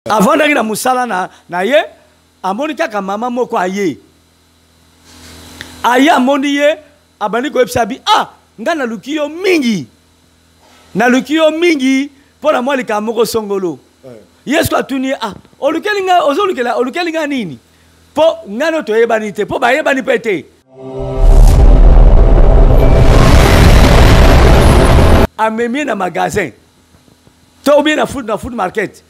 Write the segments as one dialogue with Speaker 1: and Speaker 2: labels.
Speaker 1: Avandaki na mosala na, na ye, amoni kaka mama moko aye. Aye amoni ye, abandi koyebisa bi, ah, ngai naluki yo mingi. Naluki yo mingi mpo na mwa likambo moko songolo. Eh. Yesu atuni ye, ah, olukeli ngai, ozolukela, olukeli ngai nini? Mpo ngai no toyebani te, mpo bayebani mpe te. Amemi ye na magasin. To ou bien na food, na food market.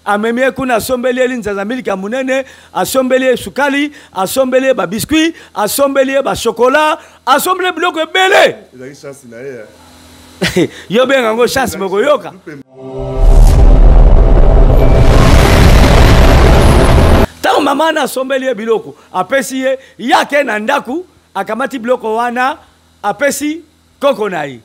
Speaker 1: Amemi ye kuna, asombeli ye linzanza miliki ya monene, asombeli ye sukali, asombeli ye babiscuit, asombeli ye bachokola, asombeli ye biloko ebele.
Speaker 2: Ezalaki chance na ye.
Speaker 1: Eh. Yo benga yango chance mokoyoka. Ntango mama wana asombeli ye biloko, apesi ye, ye akei na ndako, akamati biloko wana, apesi koko na ye.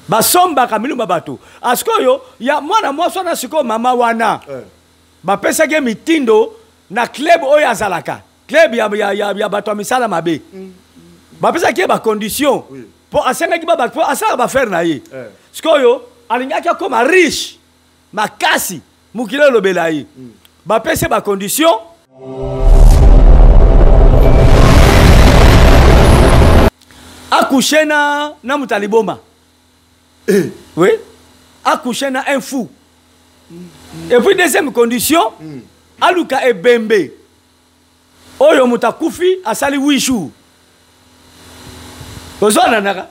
Speaker 1: Basombaka milimo ya bato. Asikoyo ya mwana mwasi wana, sikoyo mama wana eh. Bapesaki ye mitindo na club oyo azalaka, club ya, ya, ya, ya bato ya misala mabe. Bapesaki ye bacondition mpo asengaki mpo asalaka bafere na ye eh. Sikoyo alingaki akoma riche makasi, mokili elobela ye. Bapesi ye bacondition akouche na, na moto ya liboma
Speaker 2: eh.
Speaker 1: Oui, akouche na un fou. Et puis deuxième condition, aluka ebembe oyo moto akufi asali 8 jours. Ozwananaka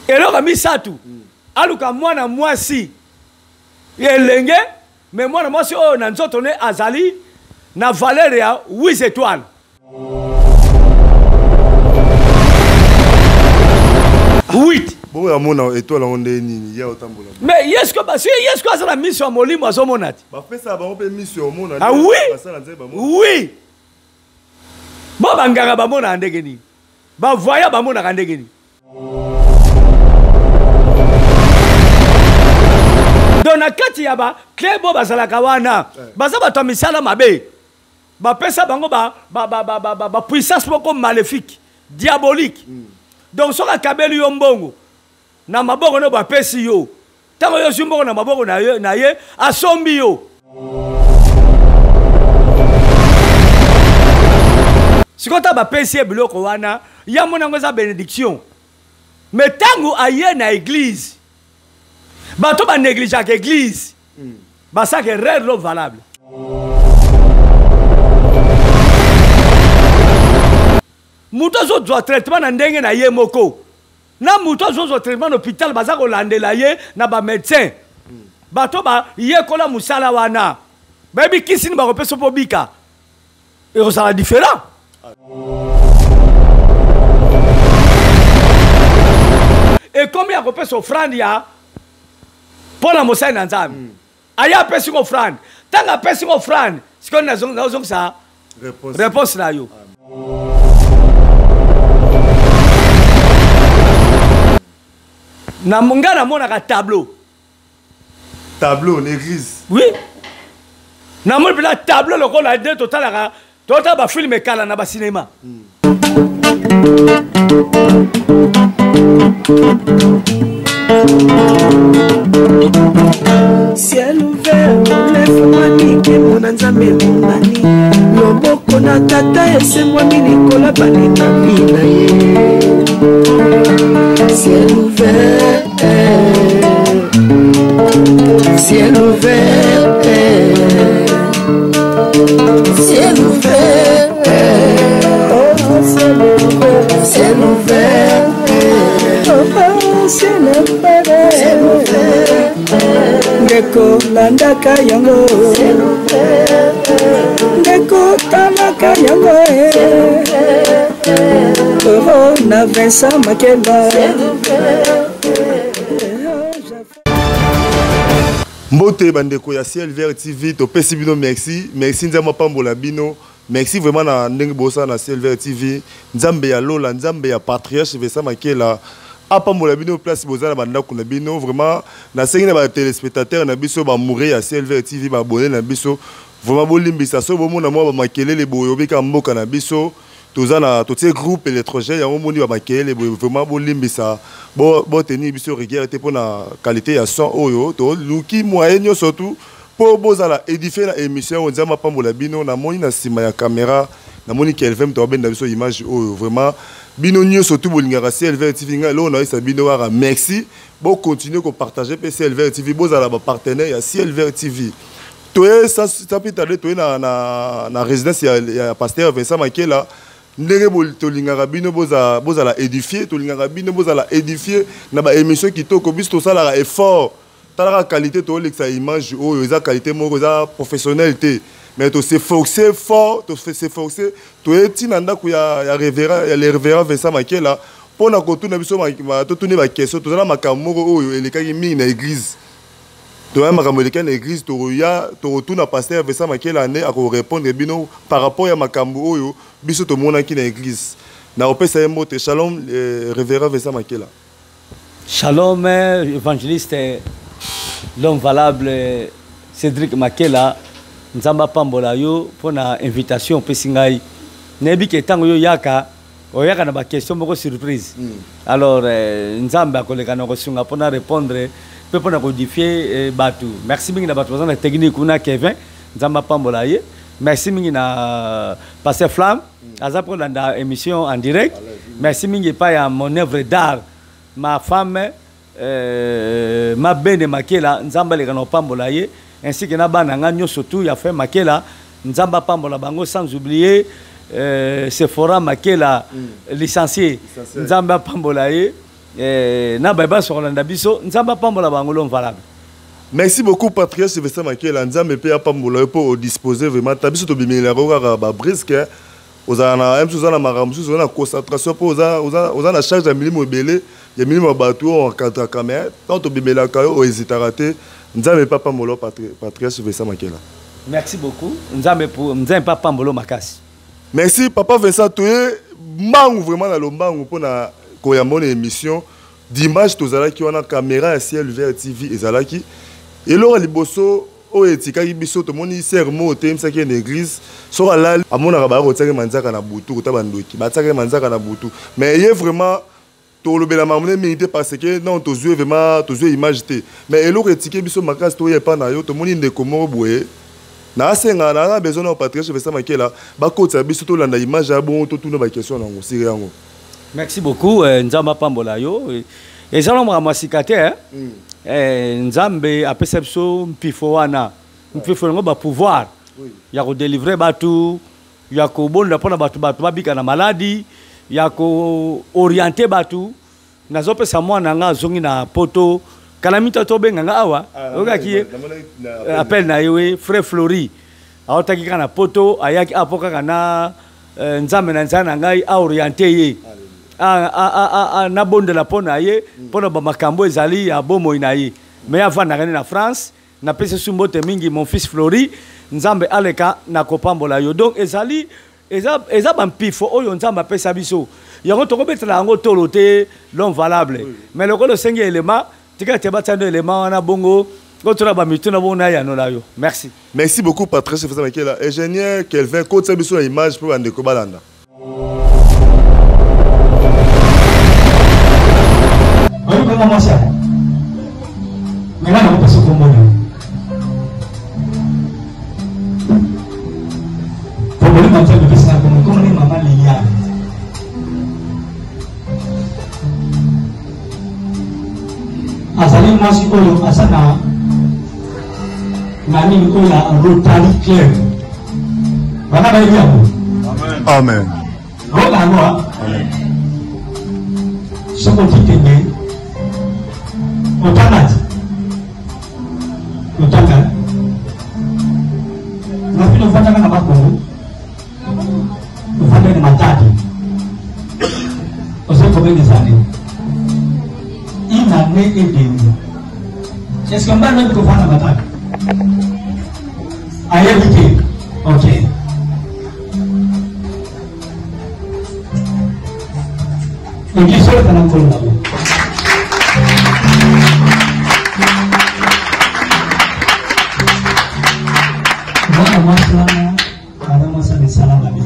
Speaker 1: eloko misato, aluka mwana mwasi elenge, me mwana mwasi oyo na nzoto ne azali na valeur ya 8 étoiles. 8.
Speaker 2: Bongo amona étoile yango nde nini ya otambola?
Speaker 1: Mais yesu ko yesu ko aza na miso ya molimo, azomona te.
Speaker 2: Bapesa bango mpe miso ya omona.
Speaker 1: Ah oui, oui, bo banganga bamonaka ndenge nini? Bavoya bamonaka ndenge nini? Donc na kati ya ba club oyo bazalaka wana, baza bato ya misala mabe. Bapesa bango ba, ba, ba, ba, ba, ba, ba puissance moko maléfique, diabolique. Donc soki akabeli yo mbongo na maboko no, bapesi yo, ntango yo ozwi mbongo na maboko na ye, na ye asombi yo. Sikoyo ntango bapesi ye biloko wana, ya mona yango eza bénédiction. Mais ntango aye na église, bato banégligeaka église, basalaka erreur lo valable. Moto azozwa traitement na ndenge na ye moko, na moto azozwa traitement na hôpital, baza kolandela ye na bamédecin, bato bayekola mosala wana, bayebi kisi nini bakopesa mpo bika, ekozala différent. Ekomi ya kopesa offrande ya mpo na mosali na Nzambe. Aye apesi ngo offrande. Ntango apesi ngo offrande, sikoyo nazongisa réponse na yo. Na ngai namonaka tableau.
Speaker 2: Tableau na église?
Speaker 1: Oui, namoni mpenza tableau lokola nde totalaka, totala bafilme kala na basinema.
Speaker 3: Ciel ouvert efungwami, nkembo na Nzambe emonani, loboko na Tata esembwami likolo balingami na ye. Ciel ouvert, ciel ouvert, ciel ouvert, oh, ciel ouvert, ciel ouvert, oh, ciel ouvert, ciel ouvert. Ndeko landaka yango, ndeko talaka yango, oh, na Vincent Makela.
Speaker 2: Mbote bandeko ya Ciel Vert TV, topesi bino merci, merci, Nzambe apambola bino. Merci vraiment na ndenge bosala na Ciel Vert TV. Nzambe ya Lola, Nzambe ya Patriarche Vincent Makela apambola bino place boza na bandako na bino. Vraiment nasengi na ba téléspectateurs na biso, ba amoureux ya Ciel Vert TV, ba abonnés na biso, vraiment bolimbisa soki bomona mwa ba makelele boye obika mboka na biso. Toza na totie groupe électrogène yango moni ba makelele boye vraiment bolimbisa bo botenir biso rigueur te mpona qualité ya son oyo toluki moyen nyonso tu mpo bozala édifie na émission oyo. Nzambe apambola bino. Namoni na nsima ya caméra, namoni Kelvin moto abenda biso image oyo. Vraiment bino nyonso tu bolingaka Ciel Vert TV, ngai eloko nayesa bino kaka merci. Bocontinue kopartage mpe Ciel Vert TV, bozala bapartenaire ya Ciel Vert TV. Toye sans plus tarder, toye na résidence ya pasteur Vincent Makela. Ndenge tolingaka bino bozala édifié, tolingaka bino bozala édifié na baémission kitoko. Biso tosalaka effort, talaka qualité toolekisa image oyo, eza qualité moko eza professionnel te, mais toseforce fort, toseforce, toye ntina ndako ya révérend, ya le révérend Vincent Makela mpona kotuna biso, totuni baquestion. Toza na makambo moko oyo elekaki mingi na église, toya makambo elekaki na église, tokoya tokotuna pasteur Vincent Makela nde akorépondre bino par rapport ya makambo oyo biso tomonaki na église. Na kopesa ye mbote. Shalom, révérend Vincent Makela.
Speaker 1: Shalom, évangéliste, l'homme valable Cédric Makela. Nzambe apambola yo mpona invitation opesi ngai. Nayebi ke ntango yo yaka, oyaka na baquestion moko surprise. Alors Nzambe akoleka na kosunga mpona répondre mpe mpona koédifier bato. Merci mingi na bato baza na technique kuna, Kevin, Nzambe apambola ye. Merci mingi na pasteur Flamme, aza mpo kolanda émission en direct. Merci mingi epai ya mon œuvre d'art, ma femme Mabene Makela, Nzambe aleka na kopambola ye, ainsi que na bana nga nyonso tu ya frère Makela, Nzambe apambola bango, sans oublier Sephora Makela, licencié, Nzambe apambola ye, na baye basokolanda biso, Nzambe apambola bango, l'homme valable.
Speaker 2: Merci beaucoup, patriarche Vincent Makela. Nzambe mpe apambola yo mpo odispose vraiment ta biso. Tobimelelaka kaka babrisque. Ozala na mosusu, oza na makambo mosusu, oza na concentration mpo oza na charge ya milimo ebele, ya milimo ya bato oyo encadraka. Mais ntango tobimelaka yo, ohésitaka te. Nzambe mpe apambola yo, patriarche Vincent Makela.
Speaker 1: Merci beaucoup. Nzambe Nzambe mpe apambola makasi.
Speaker 2: Merci, papa Vincent. Toye mbangu vraiment na lombangu mpona koyamba na émission. Dimanche tozalaki wana, caméra ya Ciel Vert TV ezalaki. Eloko ya liboso oyo etikaki biso, tomoni sœur moko oteyemisaki ye na église. Soki alali, amonaka baya kotiaki manzaka na butu, kota bandoki batiaki manzaka na butu. Mais ye vraiment tolobela makambo nde mingi te parce que non, tozwi vraiment, tozwi image te. Mais eloko etiki biso makasi, toya epa na yo, tomoni ndeko moko boye. Nasenga na besoin na patriarche Vincent Makela bakotisa biso, tolanda image ya bongo, totuna baquestion nango siri yango.
Speaker 1: Merci beaucoup, Nzambe apambola yo. Eza na makambo ya sika te, eh? Nzambe apesa biso mpifo wana, mpifo yango bapouvoir ya kodélivrer bato, ya kobonda mpona bato, bato babika na maladi, ya koorienter bato. Nazopesa mwana nga azongi na poto kala mito, tobenga nga awa. Oyokaki ye appel na ye we, frère Flori aotaki kaka na poto, ayaki apo kaka na Nzambe na nzala na ngai aorienter ye, nabondela mpo na ye, mpo na bamakambo ezali ya bomoi na ye. Me avandaka nde na France. Napesi su mbote mingi, mon fils Flori, Nzambe aleka na kopambola yo. Donc ezali eza bampifo oyo Nzambe apesa biso yango, tokobetela yango tolo te, l'homme valable. Mais lokola osengi elema, tika te batia ndo elema wana bongo, otuna bamituna bongo, nayanola yo. Merci.
Speaker 2: Merci beaucoup, patrice Vincent Makela. Ingénieur Kelvin, kotisa biso na image mpo bandeko balanda.
Speaker 4: Oyebi kombo mwasi yango? Me nga nakopesa kombo na yo po molimo Nzambe epesaka kombo. Kombo ni mama Liliane. Azali mwasi oyo aza na nini oyo ya Rotary Club. Bana bayebi yango?
Speaker 2: Amen.
Speaker 4: Oyoka yango? Soki okitende otanga ti otanga nafino, ofandaka na Bakongo, ofandaki na Matadi, ozali combien des années? Une année et demie. Est ce que mbala oyebi kofanda Matadi? Ayebi te. Ok. Église oyo kana nkolo na bo. Mwana mwasi wana aza mwasi ya misala mabe.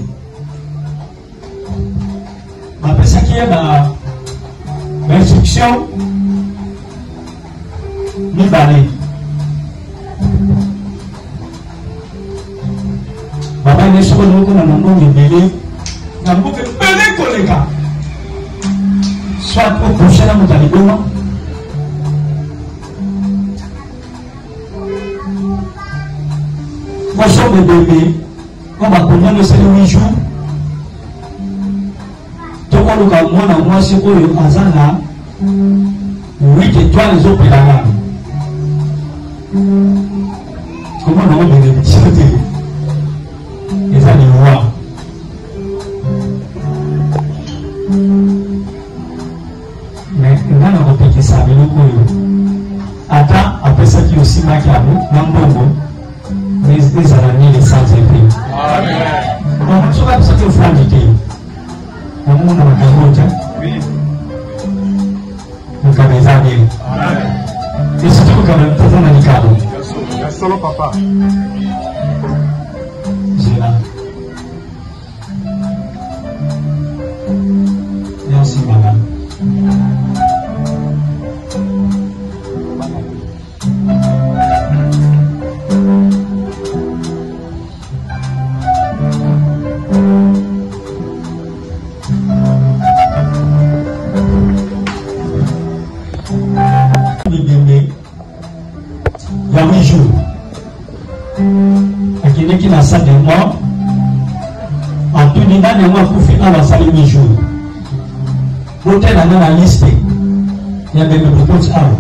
Speaker 4: Mibale. Babali soki olingi okoma na mbongo ebele na mboka ebele koleka soit okouche na moto ya liboma kosomba ebembe mpo bakondani osali 8 jours tokoluka mwana mwasi oyo aza na 8 étoile ezopela wana komona yango benediction te eza liwa me nga na kopekisa biloko oyo ata apesaki osimbaki yango na mbongo mais ezala nini sans effet soki apesaki ofandi te omona makambo te mokaba eza nini esuki mokaba mpoza na likabo
Speaker 2: solo papa
Speaker 4: zela merci mama Bibembe ya 8 jours akendeki na salle de mort atuni nani yango akufi awa asali 8 jours botela nga na liste ya bembe bokoti awa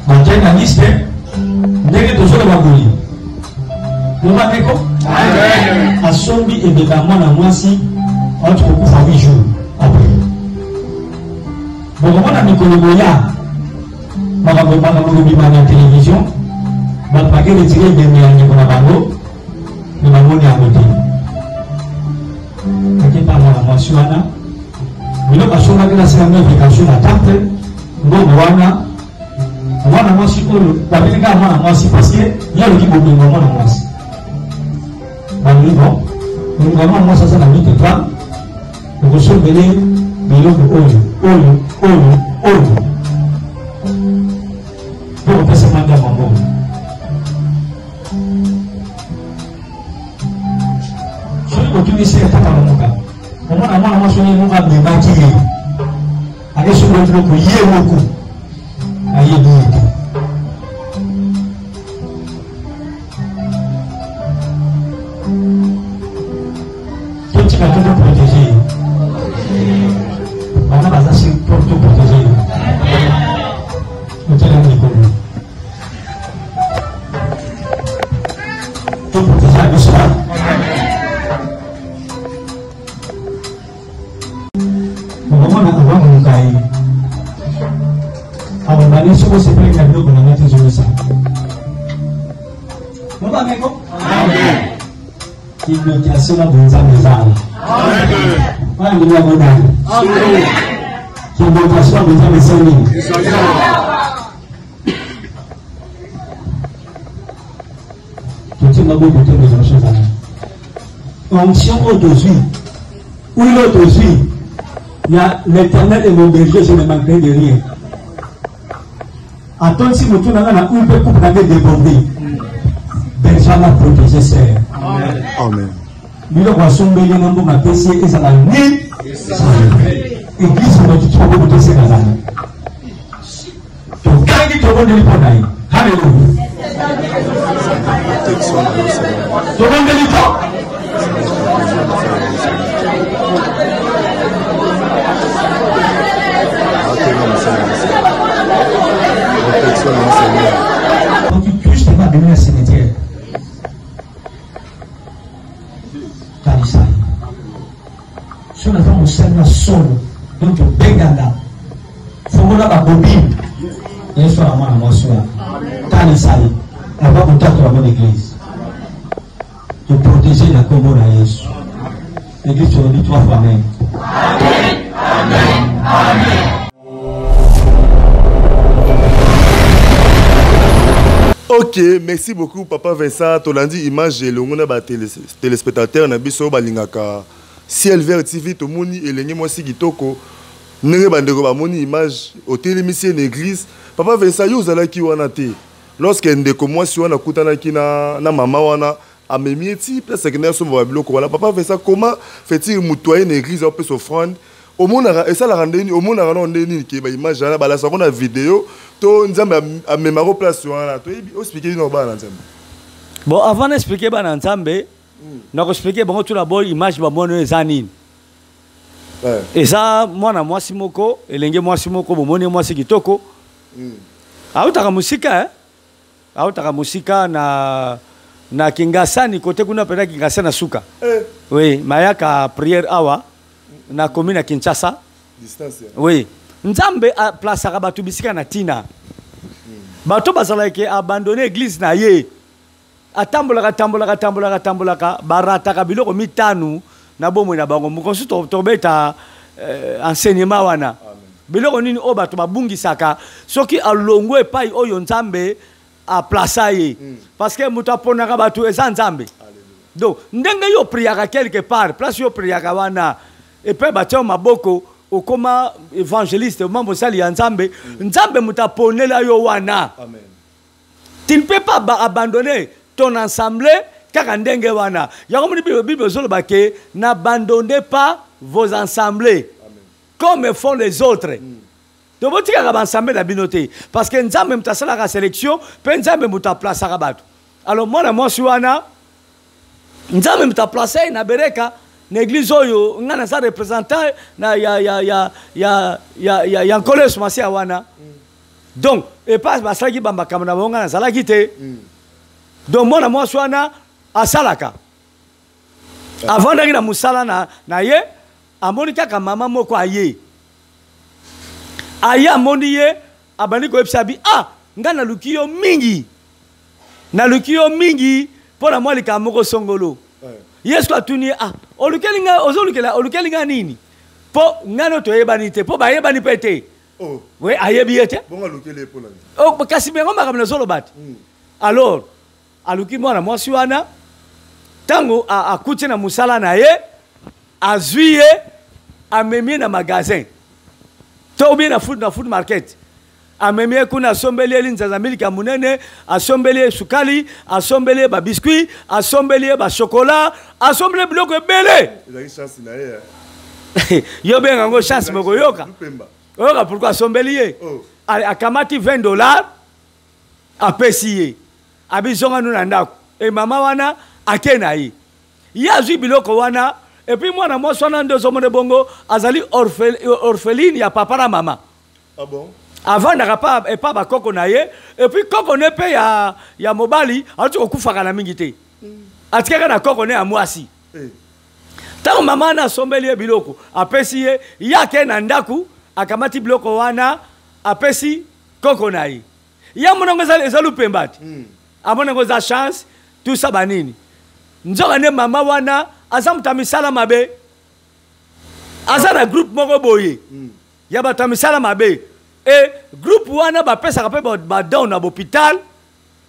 Speaker 4: batye na liste ndenge tozoloba boye lobakeko asombi ebeba mwana mwasi auti kokufa 8 jours après bokomona mikolo boya makambo makambo kobima na televizio bato bake retire ebembe ya ndeko na bango me bamoni yango te akepa mwana mwasi wana biloko asombaki na sika mevekation na temple mbongo wana mwana mwasi oyo babengi kaka mwana mwasi parce que ye aloki bomengo ya mwana mwasi balobi bon bomengo ya mwana mwasi aza na mite toi okosombele biloko oyo oyo oyo oyo mpo kopesa mwa ndambo ya mbongo soki botunisi etaka moka omona mwana mwasi oyo moko amemaki ye akesombela biloko ye moko ayebi ye te totika to toprotege ye bana baza si toprotege ye otelami likolo toprotege ya biso okomona abamuka ye abobani soki osepelaki na biloko na ngai te ezongisa lobameko kindoki na bonzambe ezala wana ndenge yango nani kindoki na bonzambe esali nini totie maboko te résolution ezala onction oyo tozwi huile oyo tozwi ya l'éternel est mon berger je ne manquerai de rien atondisi motu na ngai na huile mpe coupe na ngai déborde berger anga protege sœur
Speaker 2: amen
Speaker 4: biloko asombeli na mbongo apesi ye ezala ni église motutu maboko toseka azali tokangi tobondeli mpo na ye haleluya tobondeli to Donc Christ va venir au cimetière. Kanisa ye. Soki naza mosali na solo, donc obenganga fongola babobine yesu na mwana mwasi wana talisa ye ava kotatola ngo na eglise toprotege na nkombo na yesu eglise tolobi trois fois amen
Speaker 5: amen amen amen
Speaker 2: Ok, merci beaucoup papa Vincent. Tolandi image elongo na ba téléspectateurs na biso balingaka Ciel Vert TV tomoni elenge mwasi kitoko. Ndenge bandeko bamoni image, otelemisi ye na église. Papa Vincent, yo ozalaki wana te lorsque ndeko mwasi wana akutanaki na mama wana, amemi ye ti place akendaki asomba babiloko wana. Papa Vincent, comment fait-il moto aye na église, aopesa offrande? Omonaka esalaka ndeni? Omonaka nao nde nini ke baimage wana balasako na video to Nzambe amemako place wana? Toyebi, oexpliquer bino bana na Nzambe.
Speaker 1: Bon, avant naexpliquer bana Nzambe, nakoexpliquer bango tuna bo image bamoni oyo eza nini. Eza mwana mwasi moko, elenge mwasi moko, bomoni ye, mwasi kitoko. Autaka mosika, eh? Autaka mosika na Kingasani, kote kuna mpenza Kingasani na suka. Oui, mayaka prière awa na commune ya Kinshasa.
Speaker 2: Distance, ya.
Speaker 1: Oui, Nzambe aplasaka bato bisika na ntina. Bato bazalaki abandonné église na ye, atambolaka, tambolaka, tambolaka, tambolaka, barataka biloko mitano na bomoi na bango. Mokonsu tobeta enseignement wana. Biloko nini oyo bato babungisaka soki alongwe epai oyo Nzambe aplasa ye? Parce que moto aponaka bato eza Nzambe. Donc ndenge yo priaka quelque part, place yo priaka wana, epai batia yo maboko, okoma évangéliste, okoma mosali ya Nzambe. Nzambe moto aponela yo wana.
Speaker 2: Amen.
Speaker 1: Tu ne peux pas abandonner ton assemblée kaka ndenge wana. Yango moni Bible ezoloba ke n'abandonnez pas vos assemblées comme font les autres. Donc botikaka baassemblée na bino te, parce que Nzambe moto asalaka sélection mpe Nzambe moto aplasaka bato. Alors mwana mwasi wana, Nzambe moto aplace ye na Bereka, na église oyo nga naza représentant na ya Nkolo Yesu Masiya wana. Donc epai basalaki bamakambo na bango, nga nazalaki te. Donc mwana mwasi wana asalaka, avandaki na mosala na ye, amoni kaka mama moko aye, aye, amoni ye, abandi koyebisa bi: "Ah, nga naluki yo mingi, naluki yo mingi mpo na mwa likambo moko songolo." Yesu atuni ye: "Ah, olukeli nga, ozolukela, olukeli nga nini? Mpo ngai no toyebani te, mpo bayebani mpe te."
Speaker 2: Oh.
Speaker 1: We, ayebi ye te.
Speaker 2: Bongo alukeli ye mpo na nini?
Speaker 1: Oh, kasi bengo makambo nazoloba te. Alors aluki mwana mwasi wana. Ntango akuti na mosala na ye, azwi ye, amemi ye na magasin to ou bien na food market. Amemi ye kuna, asombeli ye linzanza miliki ya monene, asombeli ye sukali, asombeli ye babiscuit, asombeli ye bachocolat, asombeli ye biloko ebele.
Speaker 2: Ezalaki chance na ye, eh.
Speaker 1: Yo benga yango chance, mokoyoka.
Speaker 2: Lupemba.
Speaker 1: Oyoka pourquoi asombeli ye.
Speaker 2: Oh.
Speaker 1: Akamati 20 $, apesi ye, abizonga nu na ndako. E mama wana ake na ye, ye azwi biloko wana. Et puis mwana mwasi wana nde ozomona bongo azali orpheline ya papa na mama.
Speaker 2: Ah bon?
Speaker 1: Avandaka pa epa bakoko na ye. Et puis koko ne mpe ya mobali auti kokufaka na mingi te, atikaka na koko ne ya mwasi. Ntango mama wana asombeli ye biloko, apesi ye, ye ake na ndako, akamati biloko wana, apesi koko na ye. Ye amona yango eza lupemba te. Amona yango eza chance, tout ça, banini. Nzoka nde mama wana aza moto ya misala mabe, aza na groupe moko boye ya bato ya misala mabe. E groupe wana bapesaka mpe badon na bahôpital,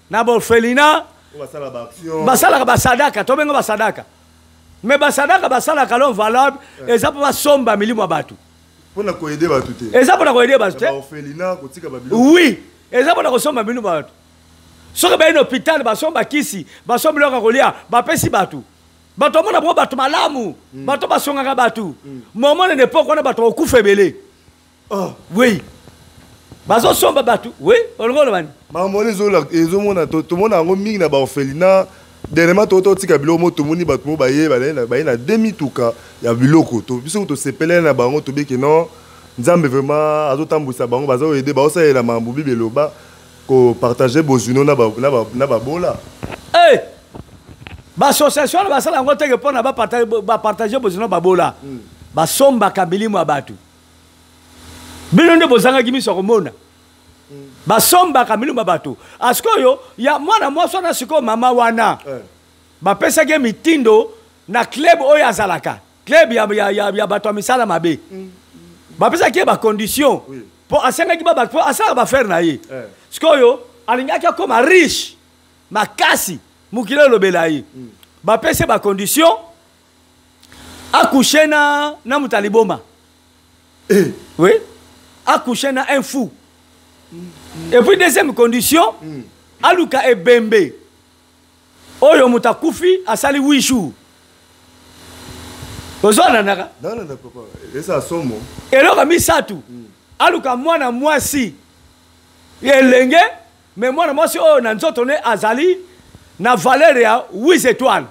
Speaker 1: na baorphelinat.
Speaker 2: Oyo basala baaction.
Speaker 1: Basalaka basadaka, tobenga basadaka. Mais basadaka basalaka lo valable eza mpo basomba milimo ya bato.
Speaker 2: Mpona koaider bato te.
Speaker 1: Eza mpona koaider bato te.
Speaker 2: Baorphelinat, kotika babiloko.
Speaker 1: Oui, eza mpona kosomba milimo ya bato. Soki baye na hôpital, basomba kisi, basomba biloko ya kolia, bapesi bato. Bato bamona bango bato malamu, bato basongaka bato. Momona na époque wana bato bakokufa ebele.
Speaker 2: Oh.
Speaker 1: Oui, bazosomba bato. Oui, olingo oloba nini?
Speaker 2: Makambo wana ezomona, tomona yango mingi na baorphelinat. Dernièrement totika biloko mo, tomoni bato mo baye, baye na de mituka ya biloko. Biso tosepeleli na bango, tobiki non, Nzambe vraiment azotambwisa bango, bazoaider, baosalela makambo Bible eloba, kopartager bozwi no na babola.
Speaker 1: Hey! Baassociation wana basala yango teke mpona bapartager bozwi no babola. Basombaka milimo ya bato. Bino nde bozangaki miso ya komona. Basombaka milimo ya bato. Asikoyo ya mwana mwasi wana, sikoyo mama wana, bapesaki ye mitindo na club oyo azalaka, club ya bato ya misala mabe. Bapesaki ye bacondition mpo asengaki mpo asalaka baaffaire na ye. Sikoyo alingaki akóma riche makasi, mokili elobela ye. Bapesi ye bacondition, acoucher na moto ya liboma.
Speaker 2: Eh.
Speaker 1: Oui, acoucher na un fou. Et puis deuxième condition, aluka ebembe oyo moto akufi asali 8 jours. Ozwananaka?
Speaker 2: Nalanda, papa, eza somo.
Speaker 1: Eloko misato, aluka mwana mwasi elenge, mais mwana mwasi oyo na nzoto ne azali na valeur ya 8 étoiles,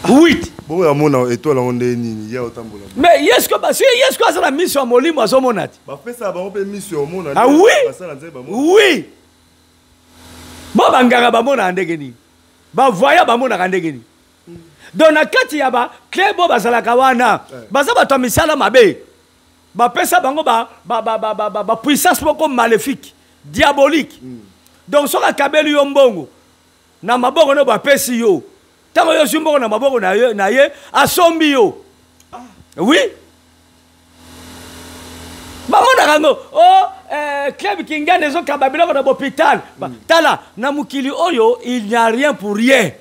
Speaker 1: 8.
Speaker 2: Bongo yamona étoile yango nde nini ya otambola?
Speaker 1: Mais yesko soki yesko aza na miso ya molimo, azomona te.
Speaker 2: Bapesaka bango mpe miso ya omona?
Speaker 1: Ah oui.
Speaker 2: Basala nzambe bamona?
Speaker 1: Oui, bo banganga bamonaka ndenge nini? Bavoya bamonaka ndenge nini? Donc na kati ya baclub oyo bazalaka wana, baza bato ya misala mabe. Bapesa bango bapuissance moko maléfique, diabolique. Donc soki akabeli yo mbongo na maboko no, bapesi yo, ntango yo ozwi mbongo na maboko na ye, asombi yo. Oui, bamonaka yango. O club Kingani ezokaba biloko na bahôpital. Tala, na mokili oyo, il n'y a rien pour rien.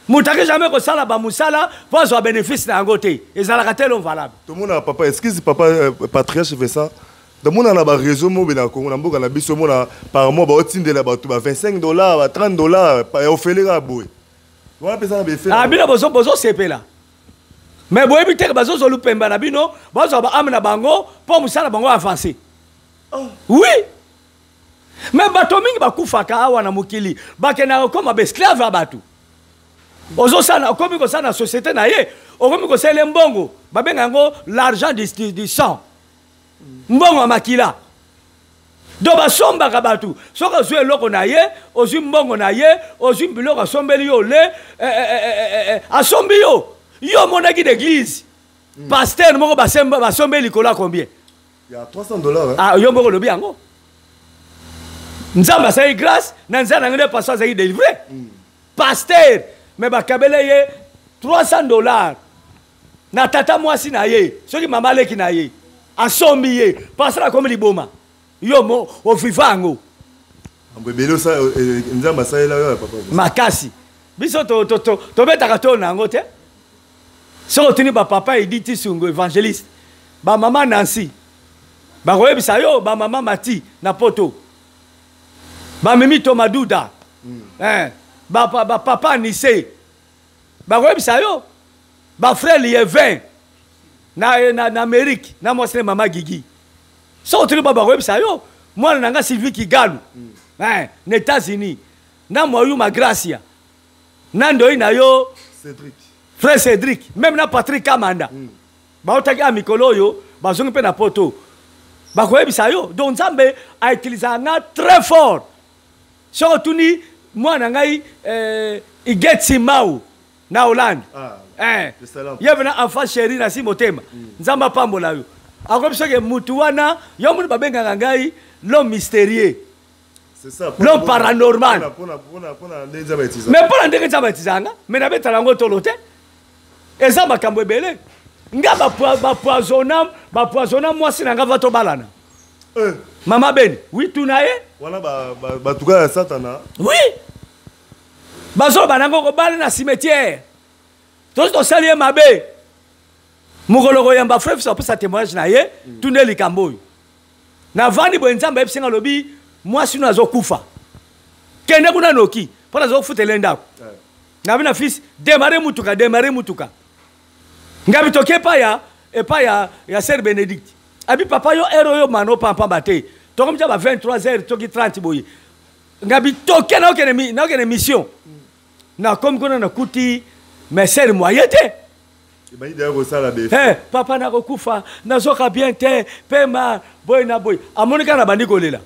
Speaker 1: Moto ake jamais kosala bamosala mpo azwa bénéfice na yango te. Ezalaka te, l'homme valable.
Speaker 2: Tomona, papa, excuse, papa patriarche Vincent, tomona na baréseau mo na Congo, na mboka na biso, omona par mois baotindela bato ba 25 $, ba 30 $ ya ofele kaka boye wana mpenza na befe.
Speaker 1: Ah, bino bozosepela, mais boyebi te ke bazozwa lupemba na bino, bazwa baâme na bango mpo mosala bango avance. Oui, mais bato mingi bakufaka awa na mokili, bakendaka kokoma baesclave ya bato. Ozosala, okomi kosala na société na ye, okomi kosalela mbongo, babenga yango l'argent du sang, mbongo ya makila. Donc basombaka bato. Soki ozwi eloko na ye, ozwi mbongo na ye, ozwi biloko asombeli yo le asombi yo. Yo omonaki na église pasteur moko basombeli likolo ya combien?
Speaker 2: Ya 300 $, hein?
Speaker 1: Ah, yo moko olobi yango. Nzambe asali grâce na nzela na ngai nde pasteur azalaki délivré. Pasteur, mais bakabele ye 300 $ na tata mwasi na ye, soki mama aleki na ye, asombi ye. Pasteur akomi liboma. Yo mo oviva yango.
Speaker 2: Mambo ebele Nzambe asalela yo ya papa Vincent.
Speaker 1: Makasi. Biso tobetaka to na yango te. Soki otuni bapapa Editi Sungo, évangéliste, bamama Nancy bakoyebisa yo, bamama Mati na Poto, bamemi Tomaduda, eh, bapapa Nise bakoyebisa yo, bafrère Lievin na Amérique na mwasi na mama Gigi. Soki otuni ba, bakoyebisa yo. Mwana na nga Sylvie Kigalu, eh, na États-Unis, na Moyuma Gracia, na ndoi na yo.
Speaker 2: Cédric.
Speaker 1: Frère Cédric, même na Patrick Kamanda, baotaki ya mikolo oyo, bazongi mpe na Poto, bakoyebisa yo. Donc Nzambe autilisaka nga très fort. Soki otuni mwana ngai Igetsi Mau na Hollande.
Speaker 2: Ah,
Speaker 1: eh,
Speaker 2: le salam.
Speaker 1: Ye vena enfant chéri na si motema. Nzambe apambola yo. Akomi soki mutu wana yo moni, babengaka ngai l'homme mystérieux.
Speaker 2: C'est ça.
Speaker 1: L'homme paranormal.
Speaker 2: Mpona ndenge Nzambe autilisaka.
Speaker 1: Mais mpo na ndenge Nzambe autilisaka nga, mais nabetala yango tolo te. Eza makambo ebele. Nga bapoisonna mwasi na nga va tobalana.
Speaker 2: Eh,
Speaker 1: mama Beni, oui, tuna ye.
Speaker 2: Wana batuka ya Satana.
Speaker 1: Oui, bazoloba nango kobala na cimetière. Tozi tosali ye mabe. Mokolo koyamba frère Fiso apesa témoignage na ye, tuna ye likambo oyo. Navandi boye, Nzambe ayebisi nga, alobi: mwasi no azokufa, kende kuna noki mpo nazokufutela ye ndako. Nabi na fils: démarre mutuka, démarre mutuka. Ngabi toki epai ya sœur Bénédicte. Abi: papa, yo heure oyo mano pampamba te. Tokomi tia ba 23 heures toki 30 boye. Ngabi toke, naokende mission. Nakomi kuna, nakuti mais sœur moye te.
Speaker 2: Ebandi deya kosala befe.
Speaker 1: Hey, papa, nakokufa, nazoka bien te, pema boye na boye. Amoni kaka na bandi kolela.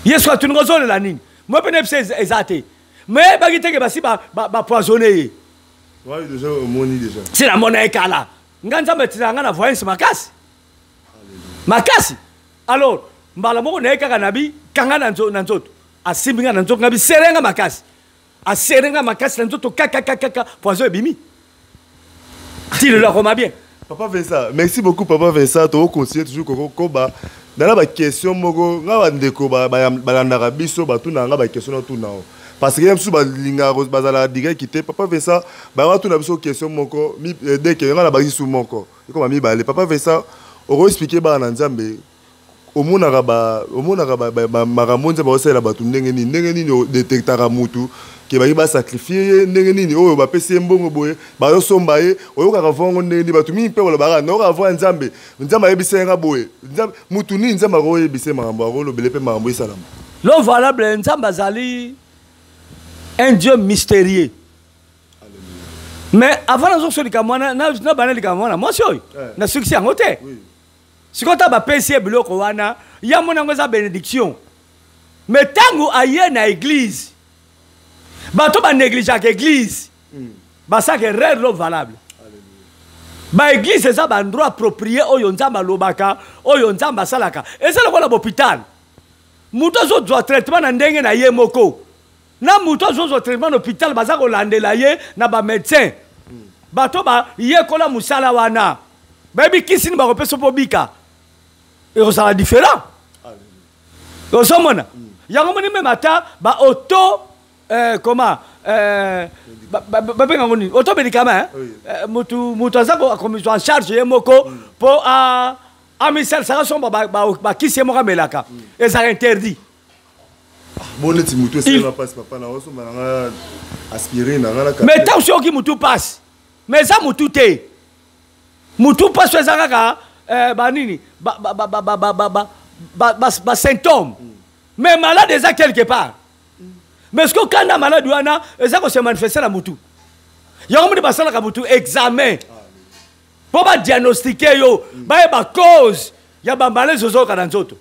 Speaker 1: Yesu atuni: ozolela nini? Mo mpe nayebisa eza te, mais yebaki teke basi bapoisonne ye.
Speaker 2: Wana déjà omoni déjà.
Speaker 1: Si namona ye kala. Nga Nzambe atinaka nga na voyance makasi makasi. Alors mbala moko naye kaka nabi kanga na nzoto, asimbi nga na nzoto. Ngabi serrer nga makasi, aserrer nga makasi na nzoto kakakakaka, poison ebimi. Ti lelo akoma bien.
Speaker 2: Papa Vincent, merci beaucoup, papa Vincent. Tokocontinue toujours kokoba nana baquestion moko. Nga bandeko balandaka biso, batuna nga baquestion, natuna o parce que ye mosusu balingaka bazalaka direct te. Papa Vincent, baya batuna biso question moko deke nga na bakisi su moko. Ekoma mibale. Papa Vincent, okoexplike bana na Nzambe, omonaka ba omonaka ba, ba, ba makambo Nzambe akosalela bato ndenge nini, ndenge nini odetektaka mutu ke baki basakrifie ye, ndenge nini oyo bapesi ye mbongo boye bazosomba ye, oyokaka vongo ndenge nini? Bato mingi mpe balobaka nayoka vo ya Nzambe, Nzambe ayebisa ye nga boye. Nzambe mutu nini Nzambe akoyebisa ye makambo, akolobele mpe makambo esalama?
Speaker 1: L'homme valable, Nzambe azali un Dieu mystérieux. Mais avant nazokisa likambo wana, nabanda likambo wana mwasi oyo nasukisi yango te. Sikoyo ntango bapesi ye biloko wana, ye amoni yango eza bénédiction. Mais ntango aye na église, bato banégligeaka église, basalaka erreur lo valable. Baeglise eza baendroit approprié oyo Nzambe alobaka, oyo Nzambe asalaka. Eza lokola bopital, moto azozwa traitement na ndenge na ye moko, na moto azozwa traitement na hôpital baza kolandela ye na bamédecin, bato bayekola mosala wana, bayebi kisi nini bakopesa mpo bika, ekozala différent. Ozomona yango moni meme ata baauto comment babenga ngo nini, auto médicament, mutu mutu aza akomizwa en charge ye moko mpo amisalisaka somba bakisi ye moko amelaka, ezala interdit.
Speaker 2: Bon, neti mutu esalaka mpasi, papa, na osomba na nga aspirine na nga na
Speaker 1: Mais ntango soki mutu mpasi, mais eza mutu te, mutu mpasi eza kaka banini, basymptôme, mais malade eza quelque part. Mais soki okanda malade wana eza kose manifeste na mutu, yango moni basalaka mutu examen mpo badiagnostike yo, bayeba cause ya bamalaise ozoyoka na nzoto.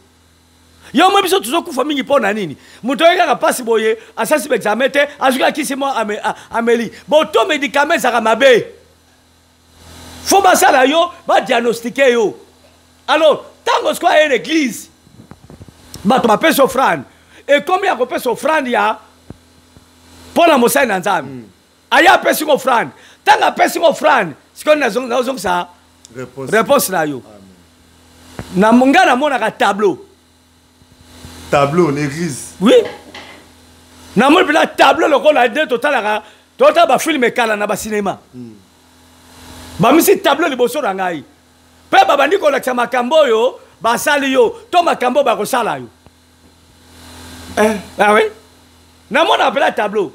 Speaker 1: Yo moi biso tozokufa mingi mpo na nini? Moto oye kaka mpasi boye, asalisi baexamen te, azwi akisi mo ameli boto médicament, ezalaka mabe. Fo basala yo badiagnostike yo. Alors ntango sikoyo aye na église, bato bapesi offrande, ekomi ya kopesa offrande ya mpo na mosali na Nzambe. Aye apesi ngo offrande. Ntango apesi ngo offrande, sikoyo nazongisa réponse na yo. Na ngai namonaka tableau.
Speaker 2: Tableau na église?
Speaker 1: Oui, namoni mpena tableau lokola nde totalaka, totala bafilme ekala na basinema. Bamisi tableau liboso na ngai mpe babandi kolakisa makambo oyo basali yo to makambo oyo bakosala yo. Ah oui, namonaka mpena tableau.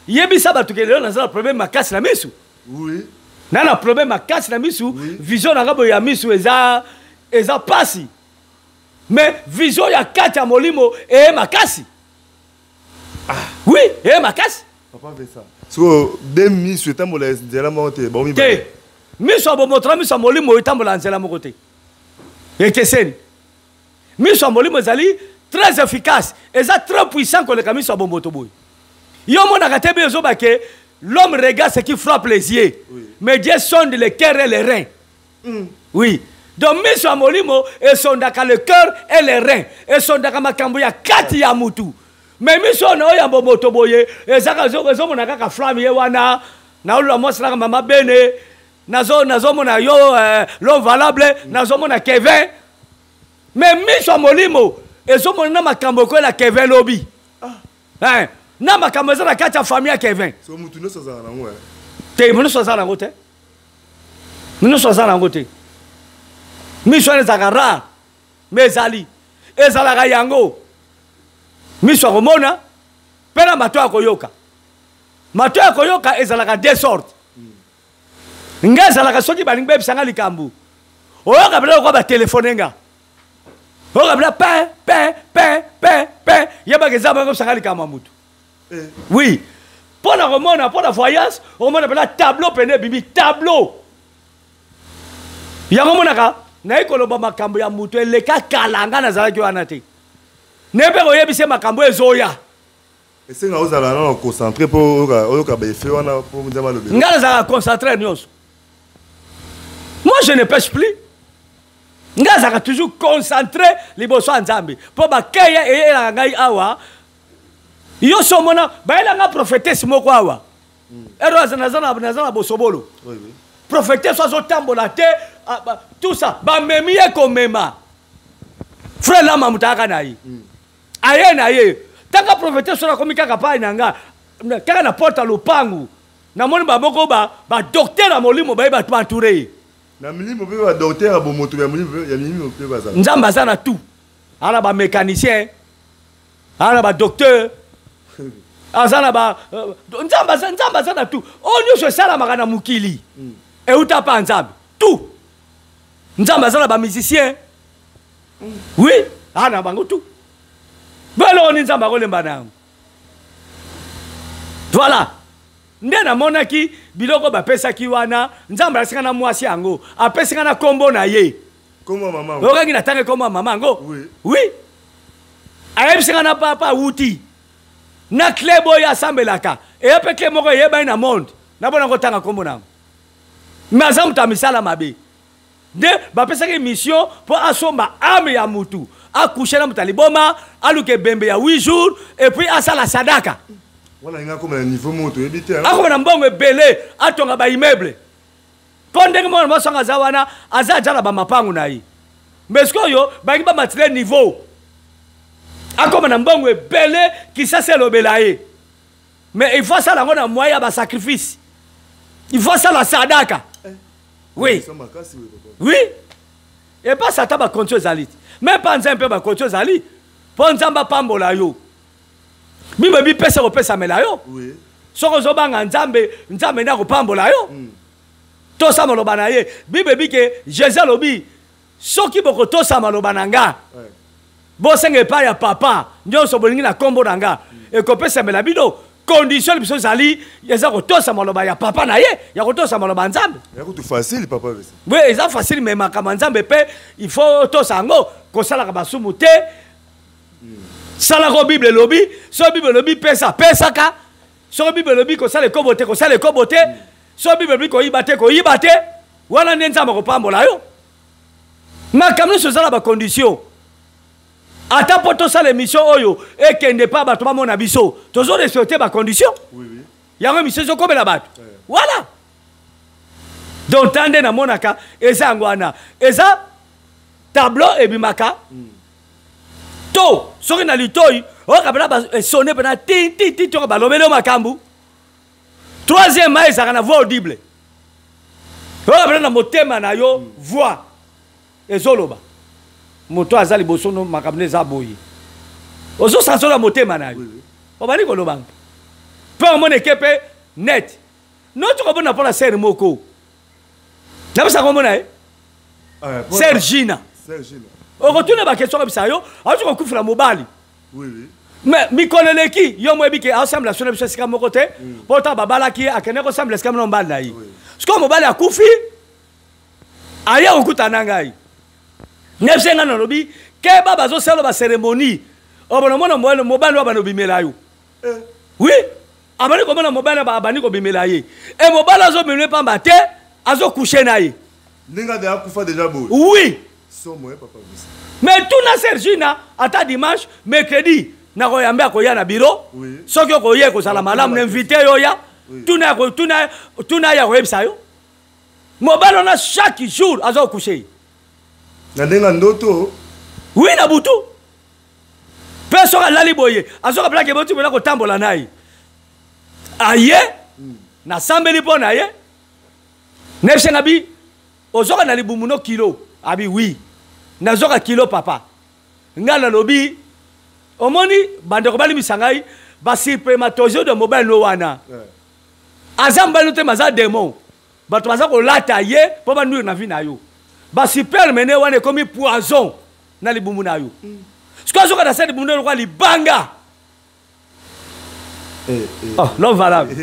Speaker 1: Yebisa bato ke lelo naza na problème makasi na misu. Na problème makasi na misu. Vision na nga boye ya misu eza pasi, mais vision ya kati ya molimo eye makasi. Oui, eye makasi.
Speaker 2: Papa Vincent, sikoyo de misu etambola nzela moko te, bango
Speaker 1: mibale te. Miso ya bomoto na miso ya molimo etambola nzela moko te, ekeseni. Miso ya molimo ezali très efficace, eza très puissant koleka miso ya bomoto boye. Yo omonaka te, bi ezoba ke l'homme regarde ce qui frappe les yeux, mais Dieu sonde le cœur et les reins. Oui, donc miso ya molimo esondaka le cœur et les reins, esondaka makambo ya kati ya mutu. Mais miso oyo na oyo ya bomoto boye ezaka ezomona kaka flamme ye wana. Naolola mwasi naka mama bene, nazomona yo l'homme valable, nazomona Kevin. Mais miso ya molimo ezomona na makambo ekoyela Kevin lobi. Hein, na makambo eza na kati ya famille ya Kevin.
Speaker 2: So mutu nyonso azala nango, eh?
Speaker 1: Te, moto nyonso aza nango te, moto nyonso aza nango te. Miso wana ezalaka rare, mais ezali, ezalaka yango miso ya komona mpe na mato ya koyoka. Mato ya koyoka ezalaka deux sortes. Nga ezalaka soki balingi bayebisa nga likambo, oyoka mpena lokola batelefone nga, oyoka mpena pe pe pe pe pe, yebaka eza bango yebisa nga likambo ya motu. Oui, mpo na komona, mpo na voyance, okomona mpena tableau pene ebimi tableau yango. Omonaka naye koloba makambo ya moto eleka kala, nga nazalaki wana te, naye mpe koyebisa ye makambo ezoya.
Speaker 2: Esenga ozala nano concentré mpo oyoka baeffet wana mpo Nzambe alobela.
Speaker 1: Nga nazalaka concentré nyonso. Moi, je ne pêche plus. Nga nazalaka toujours concentré liboso ya Nzambe, mpo bakeya eyelaka ngai awa. Yo so omona bayela nga prophétesse moko awa, ero naza na bosobolo. Prophétesse azotambola te, tout ça, bamemi ye komema. Frère lama moto ayaka na ye, aye na ye. Tanga prophétesse wana akomi kaka pai na nga, kaka na porte ya lopangu, namoni bamoko badocteur ya molimo baye bato baentoure ye.
Speaker 2: Na milimo mpe badocteur ya bomoto ya milimo mpe bazala.
Speaker 1: Nzambe aza na tout, aza na bamécanicien, aza na badocteur, aza na ba euh, nzambe aza, nzambe aza na tout. Oyo nyonso esalamaka na mokili euta mpa nzambe, tout. Nzambe aza na bamusicien, oui, aza na bango tout. Bo eloko nini nzambe akolemba na yango? Voilà nde namonaki biloko bapesaki wana. Nzambe alakisaka na mwasi yango, apesaka na nkombo na ye. Okangi na ntango nkombo ya mama yango?
Speaker 2: Oui,
Speaker 1: oui. Ayebisaka na papa awuti na club oyo asambelaka, eya mpe club moko eyebani na monde, nabona kotanga nkombo na yango, me aza moto ya misala mabe. Nde bapesaki mission mpo asomba ame ya mutu, akushe na moto ya liboma, aluka ebembe ya 8 jours et puis asala sadaka.
Speaker 2: Wana alingi akoma na niveau moko toyebi te.
Speaker 1: Akoma na mbongo ebele, atonga baimmeuble, mpo ndenge mwana mwasi wango aza wana, aza aja na bamapangu na ye, mais sikoyo balingi bamatile niveau, akoma na mbongo ebele. Kisasa elobela ye, mais il faut asala yango na moyen ya basacrifice, il faut asala sadaka. Oui, oui, epasi ata bakonti ezali te, me mpa nzambe mpe bakonti ezali, mpo nzambe apambola yo. Bible bipesa kopesamela yo. Soki ozobanga nzambe, nzambe nde akopambola yo. Tosa maloba na ye. Bible ebike, Jésus alobi: soki bokotosa maloba na nga, bosenga epai ya papa nyonso bolingi na nkombo na nga, ekopesamela bino. Condition biso ezali, eza kotosa maloba ya papa na ye, ya kotosa maloba ya nzambe.
Speaker 2: Ya kutu facile, papa.
Speaker 1: Oui, eza facile, mais makambo ya nzambe mpe il faut otosa yango. Kosalaka masumu te, salaka bible elobi. Soki bible elobi pesa, pesaka. Soki bible elobi kosala ekobo te, kosala ekobo te. Soki bible elobi koyiba te, koyiba te. Wana nde nzambe akopambola yo. Makambo nyonso eza na bacondition. Ata mpo tosala émission oyo ekende mpa bato bamona biso, tozorespecte bacondition.
Speaker 2: Oui.
Speaker 1: Yango émission ezokomela bato. Voilà, donc ta nde namonaka eza yango wana, eza tableau ebimaka to soki na litoi oyoka mpena esone mpena ti ti ti, toka balobeli yo makambo. Troisièmement, ezalaka na voix audible, oyoka mpena na motema na yo voix ezoloba: moto aza liboso no, makambo nde eza boye. Ozosansola motema na yo, obandi koloba mpe omona eke mpe net noti komona mpona sere moko nabisaka omona ye Sergina. Okotuna baquestion, kabisa yo auti kokufela mobali. Mais mikolo eleki, yo moyebi ke aosambela so na biso esika moko te, mpo ntango babalaki ye, akende kosambela esika mona mobali na ye. Sikoyo mobali akufi, aye kokuta na ngai, nayebisa ngai, nalobi: keba, bazosala bacérémonie, obona omona mobali oyo abandi kobimela yo. Oui, abandi komona mobali, abandi kobimela ye, e mobali azobimela pamba te, azokushe na ye.
Speaker 2: Ndenge ade akufa déjà boye?
Speaker 1: Oui.
Speaker 2: Somo, eh, papa Visa.
Speaker 1: Mais tuna Sergina, ata dimanche, mercredi nakoyambe, akoya na bureau. Soki okoya, ekozala malamu na invité yo ya tuna, tuna, tuna ya koyebisa yo mobali wana chaque jour aza kokushe ye.
Speaker 2: Na ndenge ya ndoto?
Speaker 1: Oui, na butu mpe soki alali boye, azoka plake boti mpena kotambola na ye. Aye, nasambeli mpo na ye, nayebisi bi: ozoka na libumu no kilo? Abi: oui, nazoka kilo, papa. Ngai nalobi: omoni, bandeko balimisa ngai, baspermatozoïde mobali no wana aza mobali no te, maza démon. Bato baza kolata ye mpo banuire na vie na yo. Basperme ne wana ekomi poison na libumu na yo. Sikoyo azoka na se libumu no lokola libanga. Oh, l'homme valable,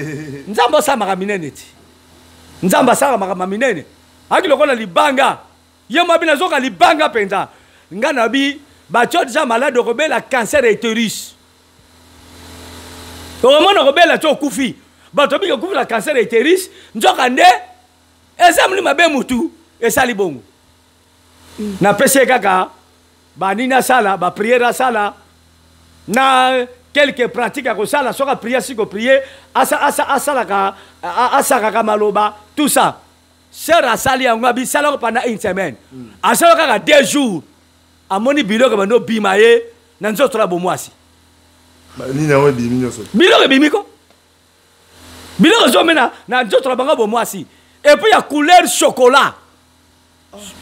Speaker 1: nzambe asalamaka minene ti, nzambe asalaka makambo minene. Aki lokola libanga, ye mwa bino azoka libanga mpenza. Ngai nabi: batio deja malade, okobela cancer ya utérus, okomona okobela ti okufi. Bato biki okufi na cancer ya utérus, nzoka nde eza moli mabe mutu esali bongo. Napesi ye kaka banini asala, baprière asala na quelque pratique ya kosala. Soki aprie, asi koprie, asalaka, asakaka maloba, tout ça. Sœur asali yango, abisalako pendant une semaine. Asala kaka 2 jours, amoni biloko bando obima ye na nzoto na bomwasi.
Speaker 2: Nini yango ebimi nyonso?
Speaker 1: Biloko ebimi ko, biloko ezomena na nzoto na bango bomwasi, et puis ya couleur chocolat.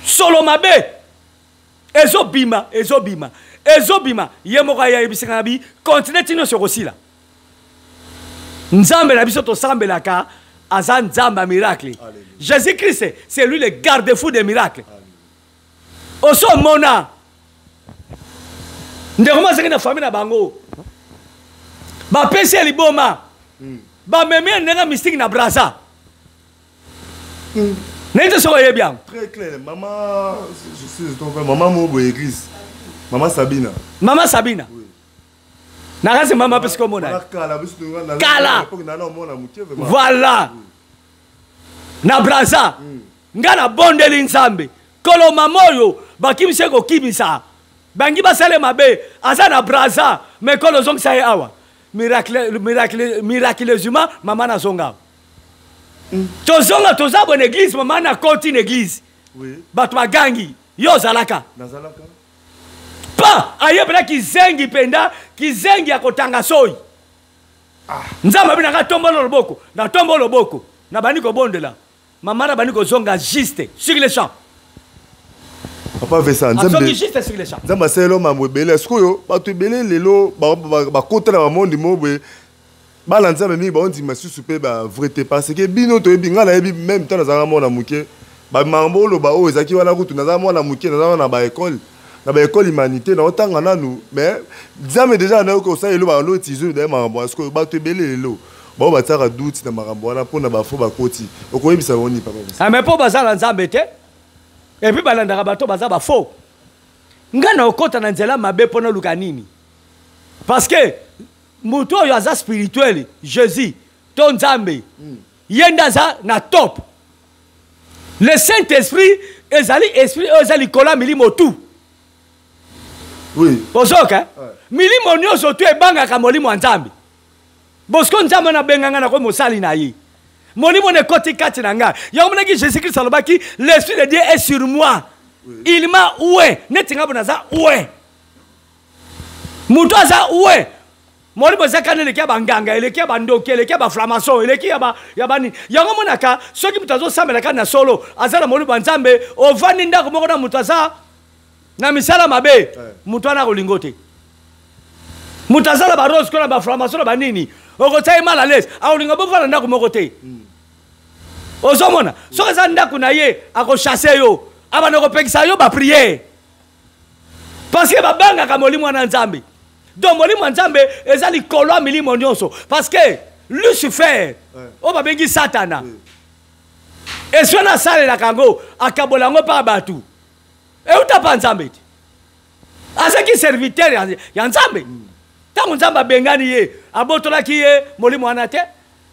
Speaker 1: Solo mabe ezobima, ezobima, ezobima. Ye moko aye ayebisaka na bi continue ti nyonso ekosila. Nzambe na biso tosambelaka aza Nzambe ya miracle. Jésus Christ, c'est lui le garde-fou des miracles. Oso mona ndeko moko azalaki na famille na bango, bapesi ye liboma, bamemi ye ndenge mystique na Brazza. Nayebi te soki oyebi yango.
Speaker 2: Très clair. Mama, je suis ton frère. Mama Mobo église. Mama Sabina.
Speaker 1: Mama Sabina.
Speaker 2: Oui.
Speaker 1: Nakasi mama mpe sikoyo omona ye.
Speaker 2: Kala, biso to na
Speaker 1: Kala.
Speaker 2: na na mona muke vraiment.
Speaker 1: Voilà. Na Brazza. Nga na bondeli Nzambe. Kolo mama oyo bakimisi ye kokimisa. Bangi basale mabe, aza na Brazza, mais kolo ozongisa ye awa. Miracle, miracle, miraculeusement, mama nazonga awa. Tozonga, toza bonne église, mama na koti na église.
Speaker 2: Oui.
Speaker 1: Bato bagangi, yo ozalaka.
Speaker 2: Nazalaka.
Speaker 1: Pa, aye pena kizengi penda, kizengi ya kotanga soyi. Nzambe abina nga tombola loboko, na tombola loboko, na bandi kobondela. Mama na bandi kozonga juste sur le champ.
Speaker 2: Papa Vincent,
Speaker 1: Azongi
Speaker 2: Nzambe
Speaker 1: juste sur le champ.
Speaker 2: Nzambe asaleli mambo ebele. Sikoyo bato ebele lelo bakota na bamondi mo boye. Bana Nzambe mingi baondima susu mpe ba vrai te, parce que bino toyebi, ngai nayebi même ntango nazalaka mwana moke, ba mambo oloba oyo ezalaki wana kutu nazalaka mwana moke, nazalaka na ba école, na ba école humanité, naotanga nanu, mais Nzambe déjà nayoki kosala eloko, bando utiliser d'ailleurs makambo wana. Sikoyo bato ebele lelo bao batiaka doute na makambo wana mpona bafo bakoti. Okoyebisa bango nini, papa Vincent?
Speaker 1: Ah, mais mpo baza na Nzambe te, et puis balandaka bato baza ba faux. Ngai na okota na nzela mabe mpo naluka nini? Parce que moto oyo aza spirituel, Jésus to Nzambe, ye nde aza na top. Le Saint-Esprit ezali esprit oyo eza likolo ya milimo tu.
Speaker 2: Oui.
Speaker 1: Ozoka, eh?
Speaker 2: Ouais.
Speaker 1: Milimo nyonso tu ebangaka molimo ya Nzambe. Bosco Nzambe na benga nga na ko mosali na ye. Molimo ne koti kati na nga. Yango monaki Jésus-Christ alobaki, l'esprit de Dieu est sur moi.
Speaker 2: Oui.
Speaker 1: Il m'a oué. Neti nga bonaza oué. Moto aza oué. Molimo eza kani eleki ya banganga, eleki ya bandoki, eleki ya baflamation, eleki ya ba, ya bani. Yango monaka soki moto azosambela kati na solo, aza na molimo ya Nzambe, ovandi ndako moko na moto aza na misala mabe, moto wana akolingo te. Moto aza na ba rose na ba franc-maçon na ba nini, okotia ye mal à l'aise, akolinga bovanda ndako moko te. Ozomona, soki eza ndako na ye, akochasse yo, abanda kopekisa yo ba prière. Parce que babangaka molimo wana Nzambe. Donc molimo ya Nzambe eza likolo ya milimo nyonso. Parce que Lucifer, oyo babengi Satana, eswi wana asalelaka yango, akabola yango mpa bato. Euta mpa Nzambe te. Azalaki serviteur ya Nzambe. Ntango Nzambe abengani ye, abotolaki ye molimo wana te.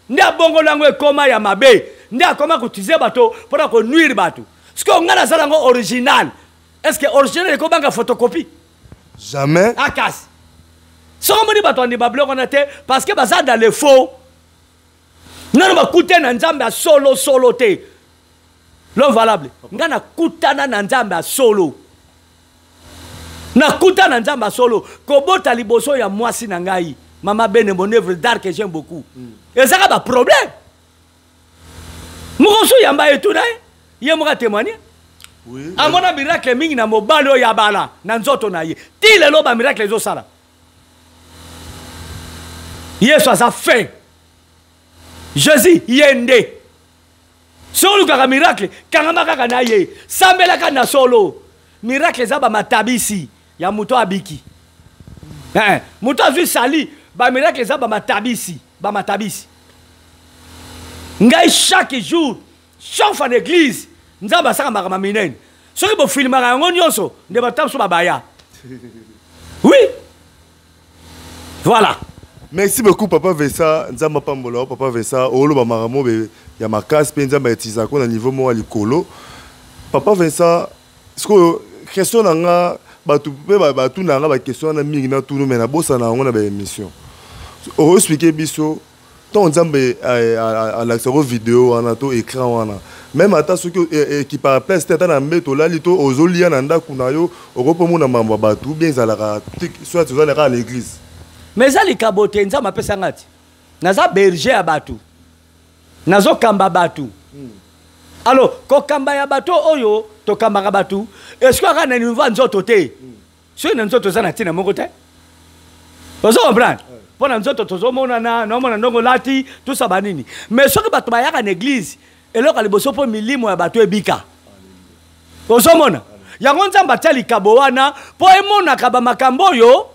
Speaker 1: Nde abongoli yango ekoma ya mabe. Nde akoma koutiliser bato mpona konuire bato. Sikoyo ngai nazala yango original. Est-ce que original ekobanga photocopie?
Speaker 2: Jamais.
Speaker 1: Akasi. Soko moni bato andima biloko wana te parce que baza dans le faux. Nano bakute na Nzambe ya solo solo te. L'homme valable. Nga nakutana na Nzambe ya solo. Nakuta na Nzambe ya solo. Kobota liboso ya mwasi na ngai. Mama Bene, mon œuvre d'art que j'aime beaucoup. Ezaka ba problème. Mokosu yamba etuna ye. Ye moko a témoigner.
Speaker 2: Oui.
Speaker 1: Amona miracle mingi na mobali oyo ya bala na nzoto na ye. Ti lelo ba miracle ezosala. Yesu aza fin. Jésus ye nde. Soki olukaka miracle, kangama kaka na ye. Sambelaka na solo. Miracle eza ba matabisi ya moto abiki. Moto azwi sali, ba miracle eza ba matabisi, ba matabisi. Ngai chaque jour, chaque fois na église, Nzambe asaka makambo minene. Soki bofilmaka yango nyonso, nde bato mosusu babaya. Oui. Voilà.
Speaker 2: Merci beaucoup papa Vincent, Nzamba pambola papa Vincent, oloba makambo be ya makasi pe Nzamba etiza ko na niveau moko ya likolo. Papa Vincent, sikoyo question na nga bato pe bato na nga ba question na mingi na tunu mais na bosa na yango na ba émission. O expliquer biso tant Nzambe alakisa ko vidéo wana to écran wana. Même ata soki équipe à place tata na mbeto lali to ozolia na ndaku na yo okopo mona mambo ya bato bien ezalaka soit ozalaka à l'église.
Speaker 1: Mais eza likabo te Nzambe apesa nga ti. Naza berger ya bato. Nazokamba bato. Alors kokamba ya bato oyo tokambaka bato esukaka na niveau ya nzoto te. Soki na nzoto eza na ntina moko te, ozo comprendre? Mpo na nzoto tozomonana, naomona ndongo olati tusa banini, mais soki bato bayaka na église, eloko ya liboso mpo milimo ya bato ebika. Ozomona yango, Nzambe atia likabo wana mpo emonaka bamakambo oyo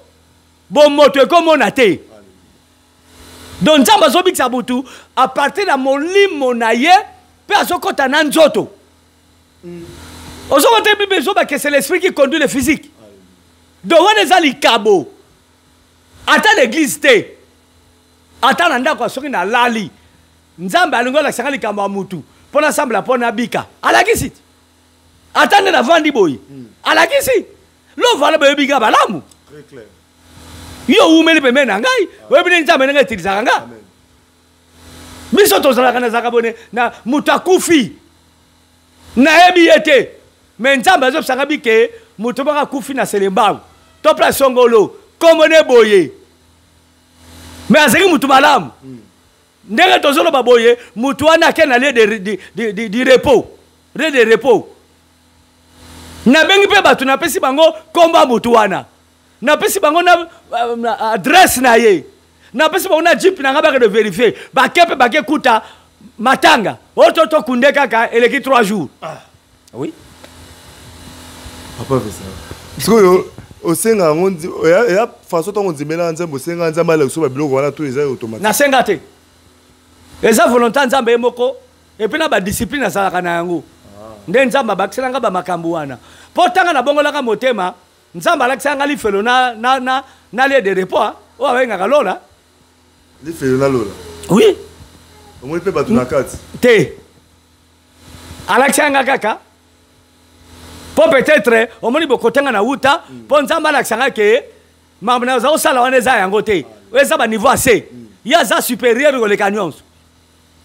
Speaker 1: bomoto ekomona te. Donc Nzambe azobikisa butu à partir ya molimo na ye mpe azokɔta na nzoto. Ozomona te, Bible ezobake, c'est l'esprit qui conduit le physique. Donc wana eza likabo, ata na église te, ata na ndako. Soki nalali, Nzambe alingi olakisanga likambo ya mutu mpo nasambela mpo nabika, alakisi te. Ata nde navandi boye, alakisi lovala, boyebi nga balamu.
Speaker 2: Très clair.
Speaker 1: Yo owumeli pembeni na ngai, oyebi nde Nzambe ndenge etilisaka nga.
Speaker 2: Amen.
Speaker 1: Biso tozalaka, nazalaka bone na moto akufi, nayebi ye te, mais Nzambe azobisanga bike moto moko akufi na Selembao to place songolo, kombo ne boye, mais azalaki motu malamu. Ndenge tozoloba boye, motu wana ake na lieu de repos, lieu de repos. Nabengi mpe bato, napesi bango kombo ya motu wana, napesi bango na adresse na ye, napesi bango na jeep na ngai, bakende vérifier. Bake mpe bake kuta matanga oyo to tokunde kaka eleki 3 jours.
Speaker 2: Ah.
Speaker 1: Oui.
Speaker 2: Papa Vincent, sikoyo osenga yango eya façon ntango ondimela Nzambe, osenga Nzambe alakisa babiloko wana to eza automatique?
Speaker 1: Nasenga te, eza volonté ya Nzambe ye moko, et puis na badiscipline azalaka na yango. Nde Nzambe abakiselanga bamakambo wana mpo ntanga nabongolaka motema, Nzambe alakisaka nga lifelo na lieu de repos, ah, oyo abengaka lola.
Speaker 2: Lifelo na lola?
Speaker 1: Oui.
Speaker 2: Omoni mpe bato na kati?
Speaker 1: Te, alakisaka nga kaka mpo peut-être omoni bokotanga na wuta, mpo Nzambe alakisanga ke makambo na aza kosala wana eza yango te, oyo eza baniveau ase ye aza supérieur koleka nyonso.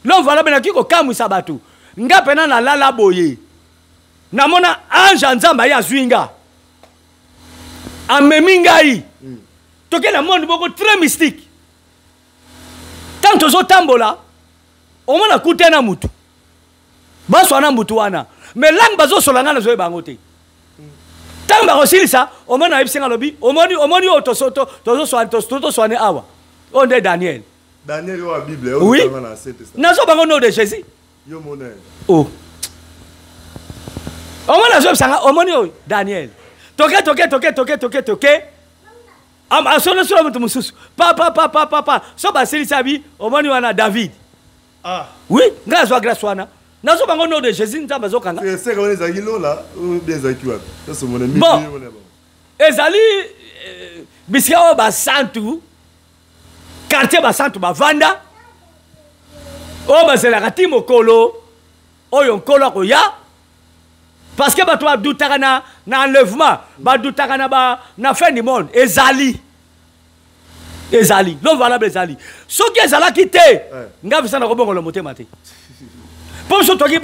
Speaker 1: L'homme valable, nakoki kokamwisa bato. Nga mpena nalala boye, namona ange ya Nzambe aye, azwi nga, amemi ngai, toke na monde moko très mystique. Ntango tozotambola, omona kute na mutu, baswa na mutu wana, mais langue bazosola, ngai nazoyeba yango te. Ntango bakosilisa, omoni ayebisi nga, alobi: "Omoni, omoni oyo tozoswane awa, oyo nde Daniel."
Speaker 2: Daniel oyo ya Bible?
Speaker 1: Oui.
Speaker 2: Oyo na Saint Testament?
Speaker 1: Nazo bango nom de Jésus.
Speaker 2: Yo mona ye?
Speaker 1: Oh, omoni, azoyebisanga: "Omoni oyo Daniel." Toke, toke, toke, toke, toke, toke, asolosola moto mosusu, pa pa pa pa pa pa. So basilisi, abi: "Omoni wana David."
Speaker 2: Ah.
Speaker 1: Oui, ngai azwa grâce wana, nazo bango nom de Jésus, Nzambe azokanga.
Speaker 2: Seka wana ezalaki lola ou bien ezalaki wapi? Tosomona.
Speaker 1: Bon. Ezali bisika oyo basantu, quartier basantu bavanda, oyo bazelaka ti mokolo oyo Nkolo akoya, parce que bato badutaka na enlèvement, badutaka na fin du monde. Ezali l'homme valable, ezali. Soki ezalaki te, ngai bisa nakobongola motema te, mpo biso toki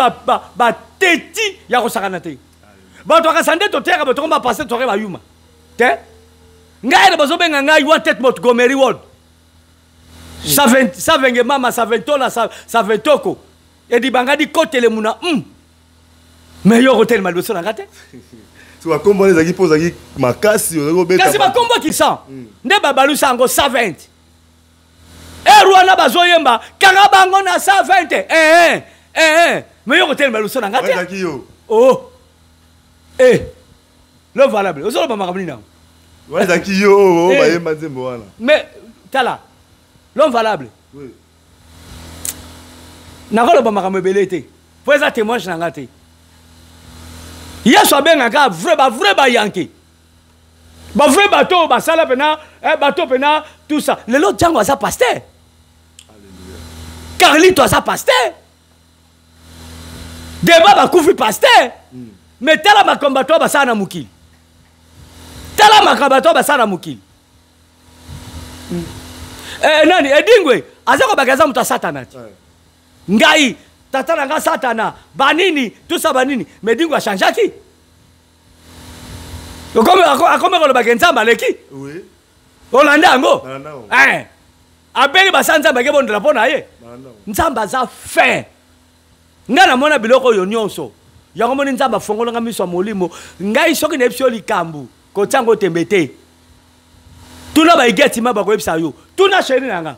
Speaker 1: bateti ya kosakana te. Bato akasa nde toteyaka bato koma bapasteur, toke bayuma te. Ngai ene bazobenga ngai Wanted Montgomery Ward, Savenge mama Saventola, Saventoko edibanga dikotele muna. Mais yo kotelema liboso na nga te.
Speaker 2: So bakombo wana ezalaki mpo ozalaki makasi, ozalaki kobeta?
Speaker 1: Kasi bakombo kisan nde babalusa yango 120 ere wana bazoyemba kanga bango na 120. Eh, eh, eh. Mais yo kotelema liboso na nga
Speaker 2: Wana
Speaker 1: te.
Speaker 2: ezalaki yo?
Speaker 1: Oh, eh, le valable, ozoloba makambo nini yango?
Speaker 2: Wana ezalaki yo oyo
Speaker 1: Eh.
Speaker 2: bayemba nzembo wana?
Speaker 1: Mais tala, l'homme valable,
Speaker 2: Oui.
Speaker 1: nakoloba makambo ebele te mpo eza témoignage na nga te. Yesu abengaka vrai, bavrai bayanke, bavrai bato oyo basala mpena bato mpena tout ça. Lelo Ntango aza pasteur, Carlito aza pasteur, deba bakufi pasteur. Mais tala makambo bato oyo basala na mokili, tala makambo bato oyo basala na mokili. Nani Edingwe aza kobaka, aza moto ya Satana ti. Ngai tata na nga Satana, banini tusa banini, mais Edingwe achangeaki, akomi kolobaka Nzambe aleki. Olanda yango?
Speaker 2: Nalanda yango.
Speaker 1: Abeli basa Nzambe ake bondela mpo na ye.
Speaker 2: Nalanda yango.
Speaker 1: Nzambe aza fin. Ngai namona biloko oyo nyonso. Yango moni Nzambe afongola nga miso ya molimo. Ngai soki nayebisi yo likambo, kotia yango tembe te. Tuna ba Huguette ma bakoyebisa yo. Tuna chérie na nga.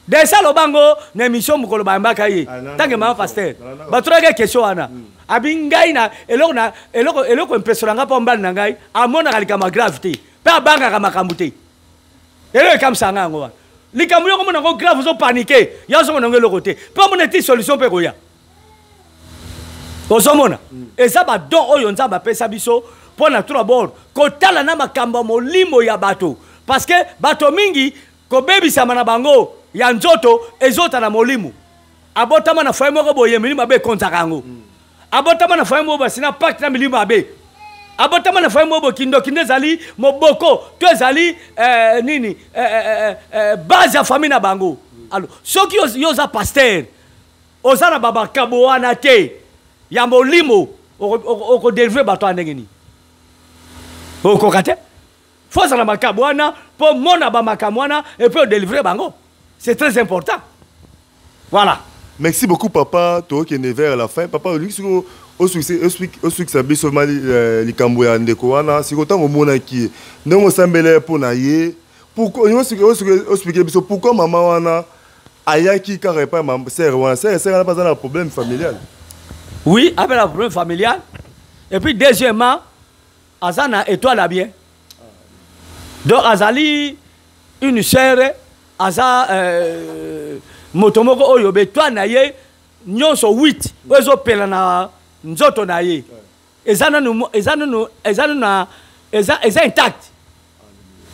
Speaker 1: Desa aloba yango na émission mokolo bayambaka ye.
Speaker 2: Ah,
Speaker 1: Tange mama pasteur. Batunaki ye question wana. Abi ngai na eloko na eloko eloko impression nga mpo mobali na ngai amonaka likambo ya grave te. Mpe abangaka makambo te. Eloko ekamwisaka ngai yango wana. Likambo yoko mona yango grave ozo paniquer. Ya ozomona yango eloko te. Mpe omona ti solution mpe ekoya. Ozomona? Eza ba don oyo Nzambe apesa biso mpo na tout d'abord kotala na makambo ya molimo ya bato. Parce que bato mingi kobebisama na bango ya nzoto ezota na molimo. Abotama na foyer moko boye, milimo mabe ekonzaka yango. Abotama na foyer moko boye, asina pacte na milimo mabe. Abotama na foyer moko boye, kindoki nde ezali moboko to ezali nini base ya famille na bango. Alors soki yo oza pasteur, oza na ba makabo wana te ya molimo, okodelivre bato ya ndenge nini? Okoka te. Faut ozala makabo wana mpo mona bamakambo wana et puis odelivre bango. C'est très important. Voilà.
Speaker 2: Merci beaucoup papa, tokende vers la fin. Papa, olingi sikoyo osukisa biso likambo ya ndeko wana. Sikoyo ntango omonaki ye ndenge osambela ye mpo na ye, pourquoi olingi oexplique biso pourquoi mama wana ayaki kaka epai ma sœur wana? Sœur wana mpe aza na problème familial.
Speaker 1: Oui, aza na problème familial. Et puis deuxièmement, aza na étoile ya bien. Donc azali une sœur, aza moto moko oyo ba étoile na ye nyonso 8 oyo ezopela na nzoto na ye. Eza nanu mo-, eza nanu, eza nanu na, eza, eza intact.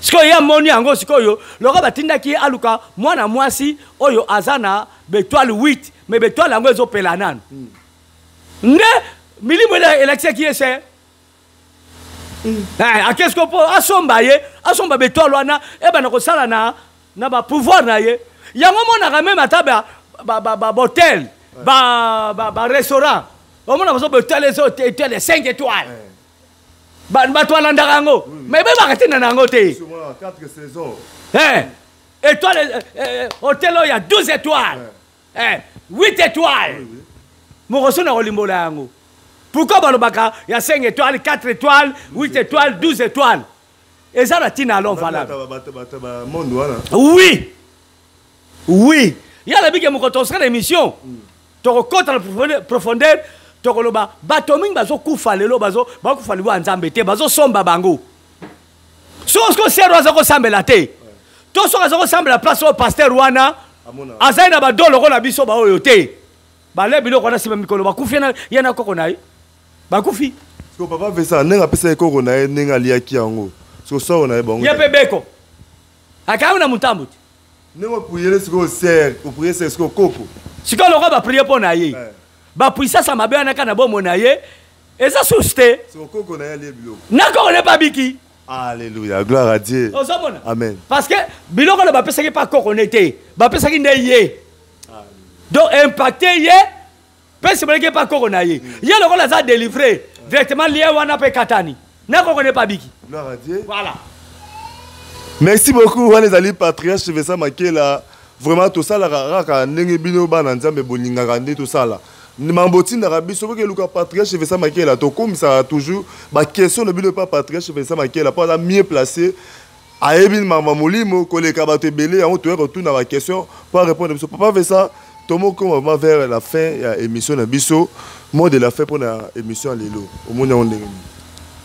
Speaker 1: Sikoyo ye amoni yango sikoyo, lokola batindaki ye aluka mwana mwasi oyo aza na ba étoile 8, mais ba étoile yango ezopela nanu. Nde milimo elakisaki ye se. Akesi ko mpo asomba ye, asomba ba étoile wana, ebanda kosala na ba pouvoir na ye. Yango monaka même ata ba hôtel, ba restaurant. Omona bazo ba hôtel ezo étoile ya 5 étoiles. Bato balandaka yango. Mais ebebaka ntina na yango te.
Speaker 2: Souvent, 4 saisons.
Speaker 1: Étoile, hôtel oyo ya 12 étoiles. 8 étoiles. Mokoso na kolimbola yango. Pourquoi balobaka ya 5 étoiles, 4 étoiles, 8 étoiles, 12 étoiles? Eza na ntina alon valable.
Speaker 2: Bato ba monde wana.
Speaker 1: Oui. Oui. Ya la bike mokoto osala na émission. Tokokota na profondeur, tokoloba bato mingi bazokufa lelo, bakufa liwa ya Nzambe te, bazosomba bango. Soki sikoyo sero aza kosambela te, to soki aza kosambela place oyo pasteur wana
Speaker 2: Amona.
Speaker 1: azali na ba don lokola biso ba oyo te. Bale biloko wana nsima mikolo bakufi ye na koko na ye. Bakufi.
Speaker 2: Siko papa Vincent, ndenge apesa ye koko na ye, ndenge aliaki yango. Siko soro na ye bango.
Speaker 1: Ye mpe beko. Akangi na motambo te.
Speaker 2: Ndenge opriere sikoyo sœur, opriere sœur sikoyo koko.
Speaker 1: Sikoyo lokola bapriere mpo na ye. Ba puissance ya mabe wana kaka na bomoi na ye, eza source te.
Speaker 2: Sikoyo koko na ye alie biloko.
Speaker 1: Na koko na ye mpe abiki.
Speaker 2: Alléluia, gloire à Dieu.
Speaker 1: Ozomona?
Speaker 2: Amen.
Speaker 1: Parce que biloko na bapesaki pa koko ne te, bapesaki nde ye. Donc impacté ye, pe semelaki pa koko na ye. Ye lokola aza délivré, directement lien wana pe katani. Na koko ne pa biki.
Speaker 2: Gloire à Dieu.
Speaker 1: Voilà.
Speaker 2: Merci beaucoup wana ezali patriarche Vincent Makela. Vraiment tosalaka kaka ndenge bino bana Nzambe bolingaka nde tosala. Mambo tindaka biso boke luka patriarche Vincent Makela, tokomisaka toujours ba question na bino pa patriarche Vincent Makela po aza mieux placé. Ayebi mama molimo koleka bato ebele yango toya kotuna ba question po répondre biso. Papa Vincent, tomokoma vraiment vers la fin ya émission na biso, mot de la fin pour na émission ya lelo. Omoni yango ndenge nini?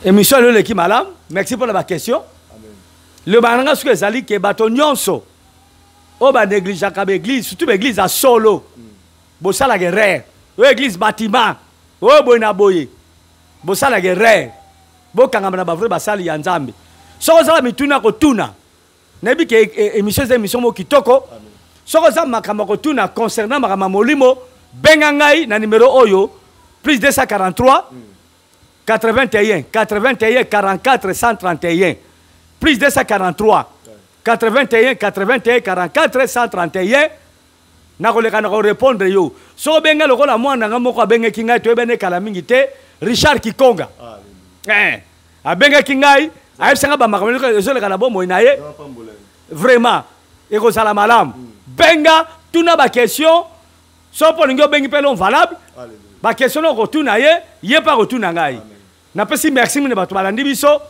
Speaker 1: Émission ya lelo eleki malamu. Merci pour la question.
Speaker 2: Amen.
Speaker 1: Le bananga soki ezali ke bato nyonso oyo ba négligeaka ba église, surtout ba église ya solo. Bosalaka erreur. Oyo église bâtiment, oyo boye na boye. Bosalaka erreur. Bokangama na ba vrai basali ya Nzambe. Soki ozala mituna kotuna, nayebi ke émission eza émission moko kitoko.
Speaker 2: Amen.
Speaker 1: Soki oza makambo ya kotuna concernant makambo ya molimo, benga ngai na numéro oyo plus 243 81 81 44 131 plus 243 81 81 44 131. Nakoleka na korépondre yo. Soki obenga lokola mwana nga moko abengaki ngai, toyebani kala mingi te, Richard Kikonga. Abengaki ngai, ayebisanga ba makambo nyonso ezoleka na bomoi na ye. Vraiment, ekozala malamu. Benga, tuna ba question. So mpo olingi obengi mpe l'homme valable, baquestion na okotuna ye, ye mpe akotuna ngai. Napesi merci mingi na bato balandi biso,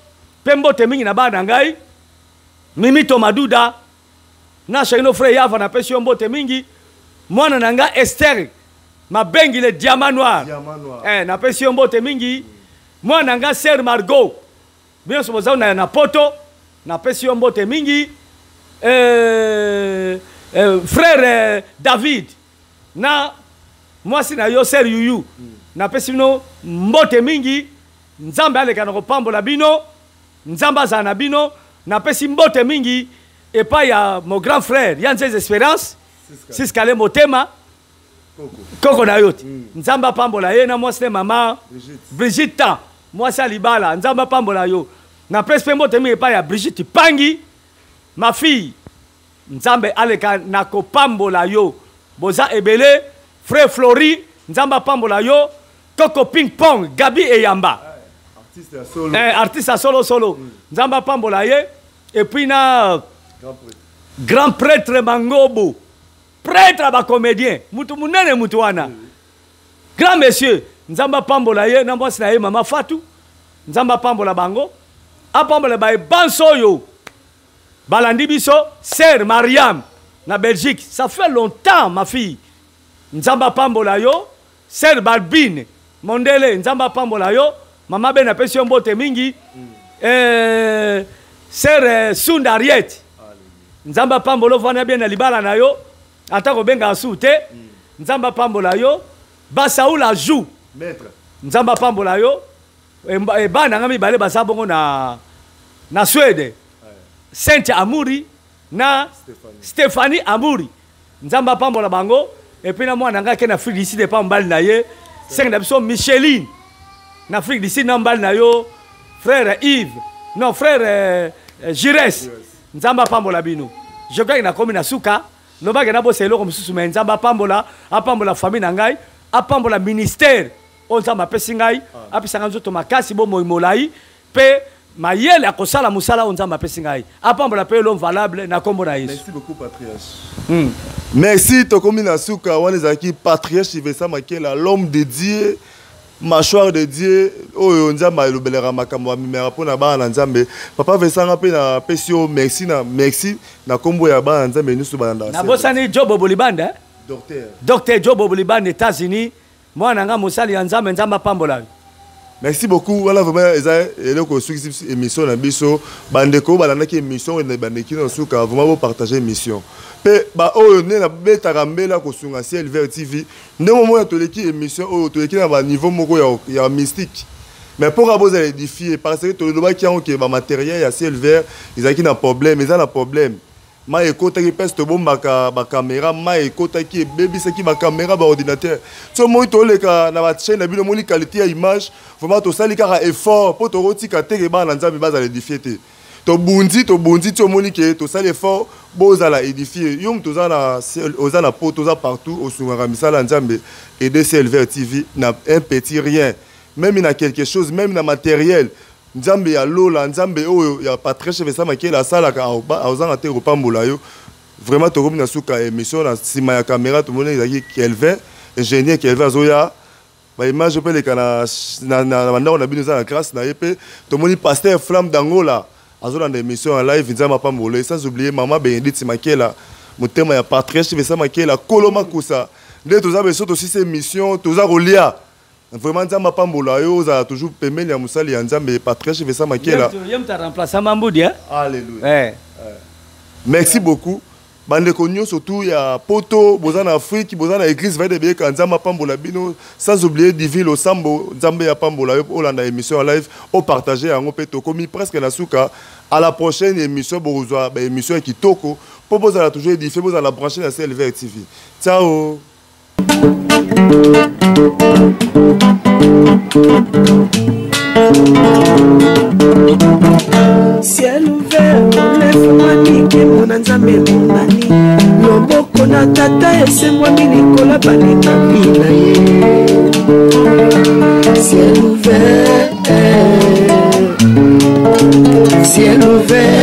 Speaker 1: mpe mbote mingi na bana na ngai Mimi Tomaduda na Shaino Frère Yava, napesi yo mbote mingi. Mwana na ngai Esther Mabengi le diamant noir,
Speaker 2: Diamant noir.
Speaker 1: Napesi yo mbote mingi. Mwana na ngai Sœur Margot, bino nyonso boza na poto, napesi yo mbote mingi. Frère David na mwasi na yo Sœur Yuyu, napesi bino mbote mingi. Nzambe aleka na kopambola bino, Nzambe azala na bino. Napesi mbote mingi epai ya mon grand frère ya Nzeze Espérance Siskale Motema koko na yo te. Nzambe apambola ye na mwasi ne mama Brigitte Tan, mwasi ya libala, Nzambe apambola yo. Napesi mpe mbote mingi epai ya Brigitte Pangi, ma fille, Nzambe aleka na kopambola yo. Boza ebele. Frère Flori, Nzambe apambola yo. Koko Ping Pong, Gabi Eyamba,
Speaker 2: artiste ya solo.
Speaker 1: Artiste ya solo solo. Nzambe apambola ye. Et puis na grand prêtre Mangobo, prêtre ya bacomédien, mutu munene, mutu wana grand monsieur, Nzambe apambola ye na mwasi na ye mama Fatou. Nzambe apambola bango, apambola baebanso oyo balandi biso. Sœur Mariam na Belgique, ça fait longtemps ma fille, Nzambe apambola yo. Sœur Balbine Mondele, Nzambe apambola yo. Mama Ben, apesi yo mbote mingi. Sœur Sunda Ariette, Nzambe apambola, ovanda bien na libala na yo, ata kobengaka su te. Nzambe apambola yo. Basaula Jou,
Speaker 2: maître,
Speaker 1: Nzambe apambola yo. Bana nga mibale baza bongo na Suède, Sainte Amuri na Stéphanie Amuri, Nzambe apambola bango. Et puis na mwana ngai ake na Afrique du Sud epa mobali na ye, senge na biso Micheline na Afrique du Sud na mobali na yo frère Yves, non, frère Gires, Nzambe apambola bino. Je crois que nakomi na suka, lobaki nabosa eloko mosusu, mais Nzambe apambola, apambola famille na ngai, apambola ministère oyo Nzambe apesi ngai, apesa ngai nzoto makasi, bomoi molai mpe mayele akosala mosala oyo Nzambe apesi ngai. Apambola mpe l'homme valable na nkombo na Yesu.
Speaker 2: Merci beaucoup, patriarche. Merci. Tokomi na suka. Wana ezalaki patriarche Vincent Makela, l'homme de Dieu, mâchoire de Dieu, oyo Nzambe alobelaka makambo, amemaka mpona bana na Nzambe. Papa Vincent, nga mpe napesi yo merci na merci na nkombo ya bana na Nzambe nyonso balandaka.
Speaker 1: Nabosani Jobo Bolibanda, eh?
Speaker 2: Docteur.
Speaker 1: Docteur Jobo Bolibanda, États-Unis, mwana nga mosali ya Nzambe, Nzambe apambola yo.
Speaker 2: Merci beaucoup. Wana vraiment eza eloko esukisi biso émission na biso. Bandeko oyo balandaki émission oyo na bandeki na suka, vraiment bopartage émission mpe baoyo nde nabetaka mbela kosunga Ciel Vert TV. Ndenge omona toleki émission oyo, toleki na baniveau moko ya mystique, mais mpoka bozala édifie, parce que tolobaki yango ke bamatériel ya Ciel Vert ezalaki na problème, eza na problème. Mai ekotaki mpese tobombaka bacaméra, mai ekotaki, ebebisaki bacaméra, baordinateur. So moi toleka na bachaîne na bino, omoni qualité ya image. Vraiment tosali kaka effort mpo tokotika teke bana na Nzambe bazala édifie te. Tobundi, tobundi ti omoni ke tosali effort bozala édifie. Yo moto oza na poto, oza partout, osungaka misala ya Nzambe, aide CLVR TV na un petit rien, même na quelque chose, même na matériel. Nzambe ya lola, Nzambe oyo ya patriarche Vincent Makela asalaka, aozanga te kopambola yo. Vraiment tokomi na suka émission. Na nsima ya caméra tomoni ezalaki Kelvin, ingénieur Kelvin, azoya baimage mpe eleka na bandako na bino, eza na grâce na ye. Mpe tomoni pasteur Flamme d'Angola azolanda émission ya live, Nzambe apambola ye. Sans oublier mama Bénédicte Makela, motema ya patriarche Vincent Makela, kolo makusa. Nde toza beso tosisi émission, toza kolia. Vraiment Nzambe apambola yo, ozala toujours pembeni ya mosali ya Nzambe patriarche Vincent Makela.
Speaker 1: Ye moto aremplace Mambudi, eh?
Speaker 2: Alléluia.
Speaker 1: Eh.
Speaker 2: Merci beaucoup bandeko nyonso tu ya poto, boza na Afrique, boza na église Vaide Beyeka, Nzambe apambola bino. Sans oublier Divine Losambo, Nzambe apambola yo, olanda émission ya live, opartage yango. Mpe tokomi presque na suka. À la prochaine émission, bokozwa baémission ya kitoko mpo bozala toujours édifie, bozala branché na CLVR TV. Ciao.
Speaker 3: Ciel ouvert efungwami, nkembo na Nzambe emonani, loboko na Tata esembwami likolo balekami na ye. Ciel ouvert, ciel ouvert.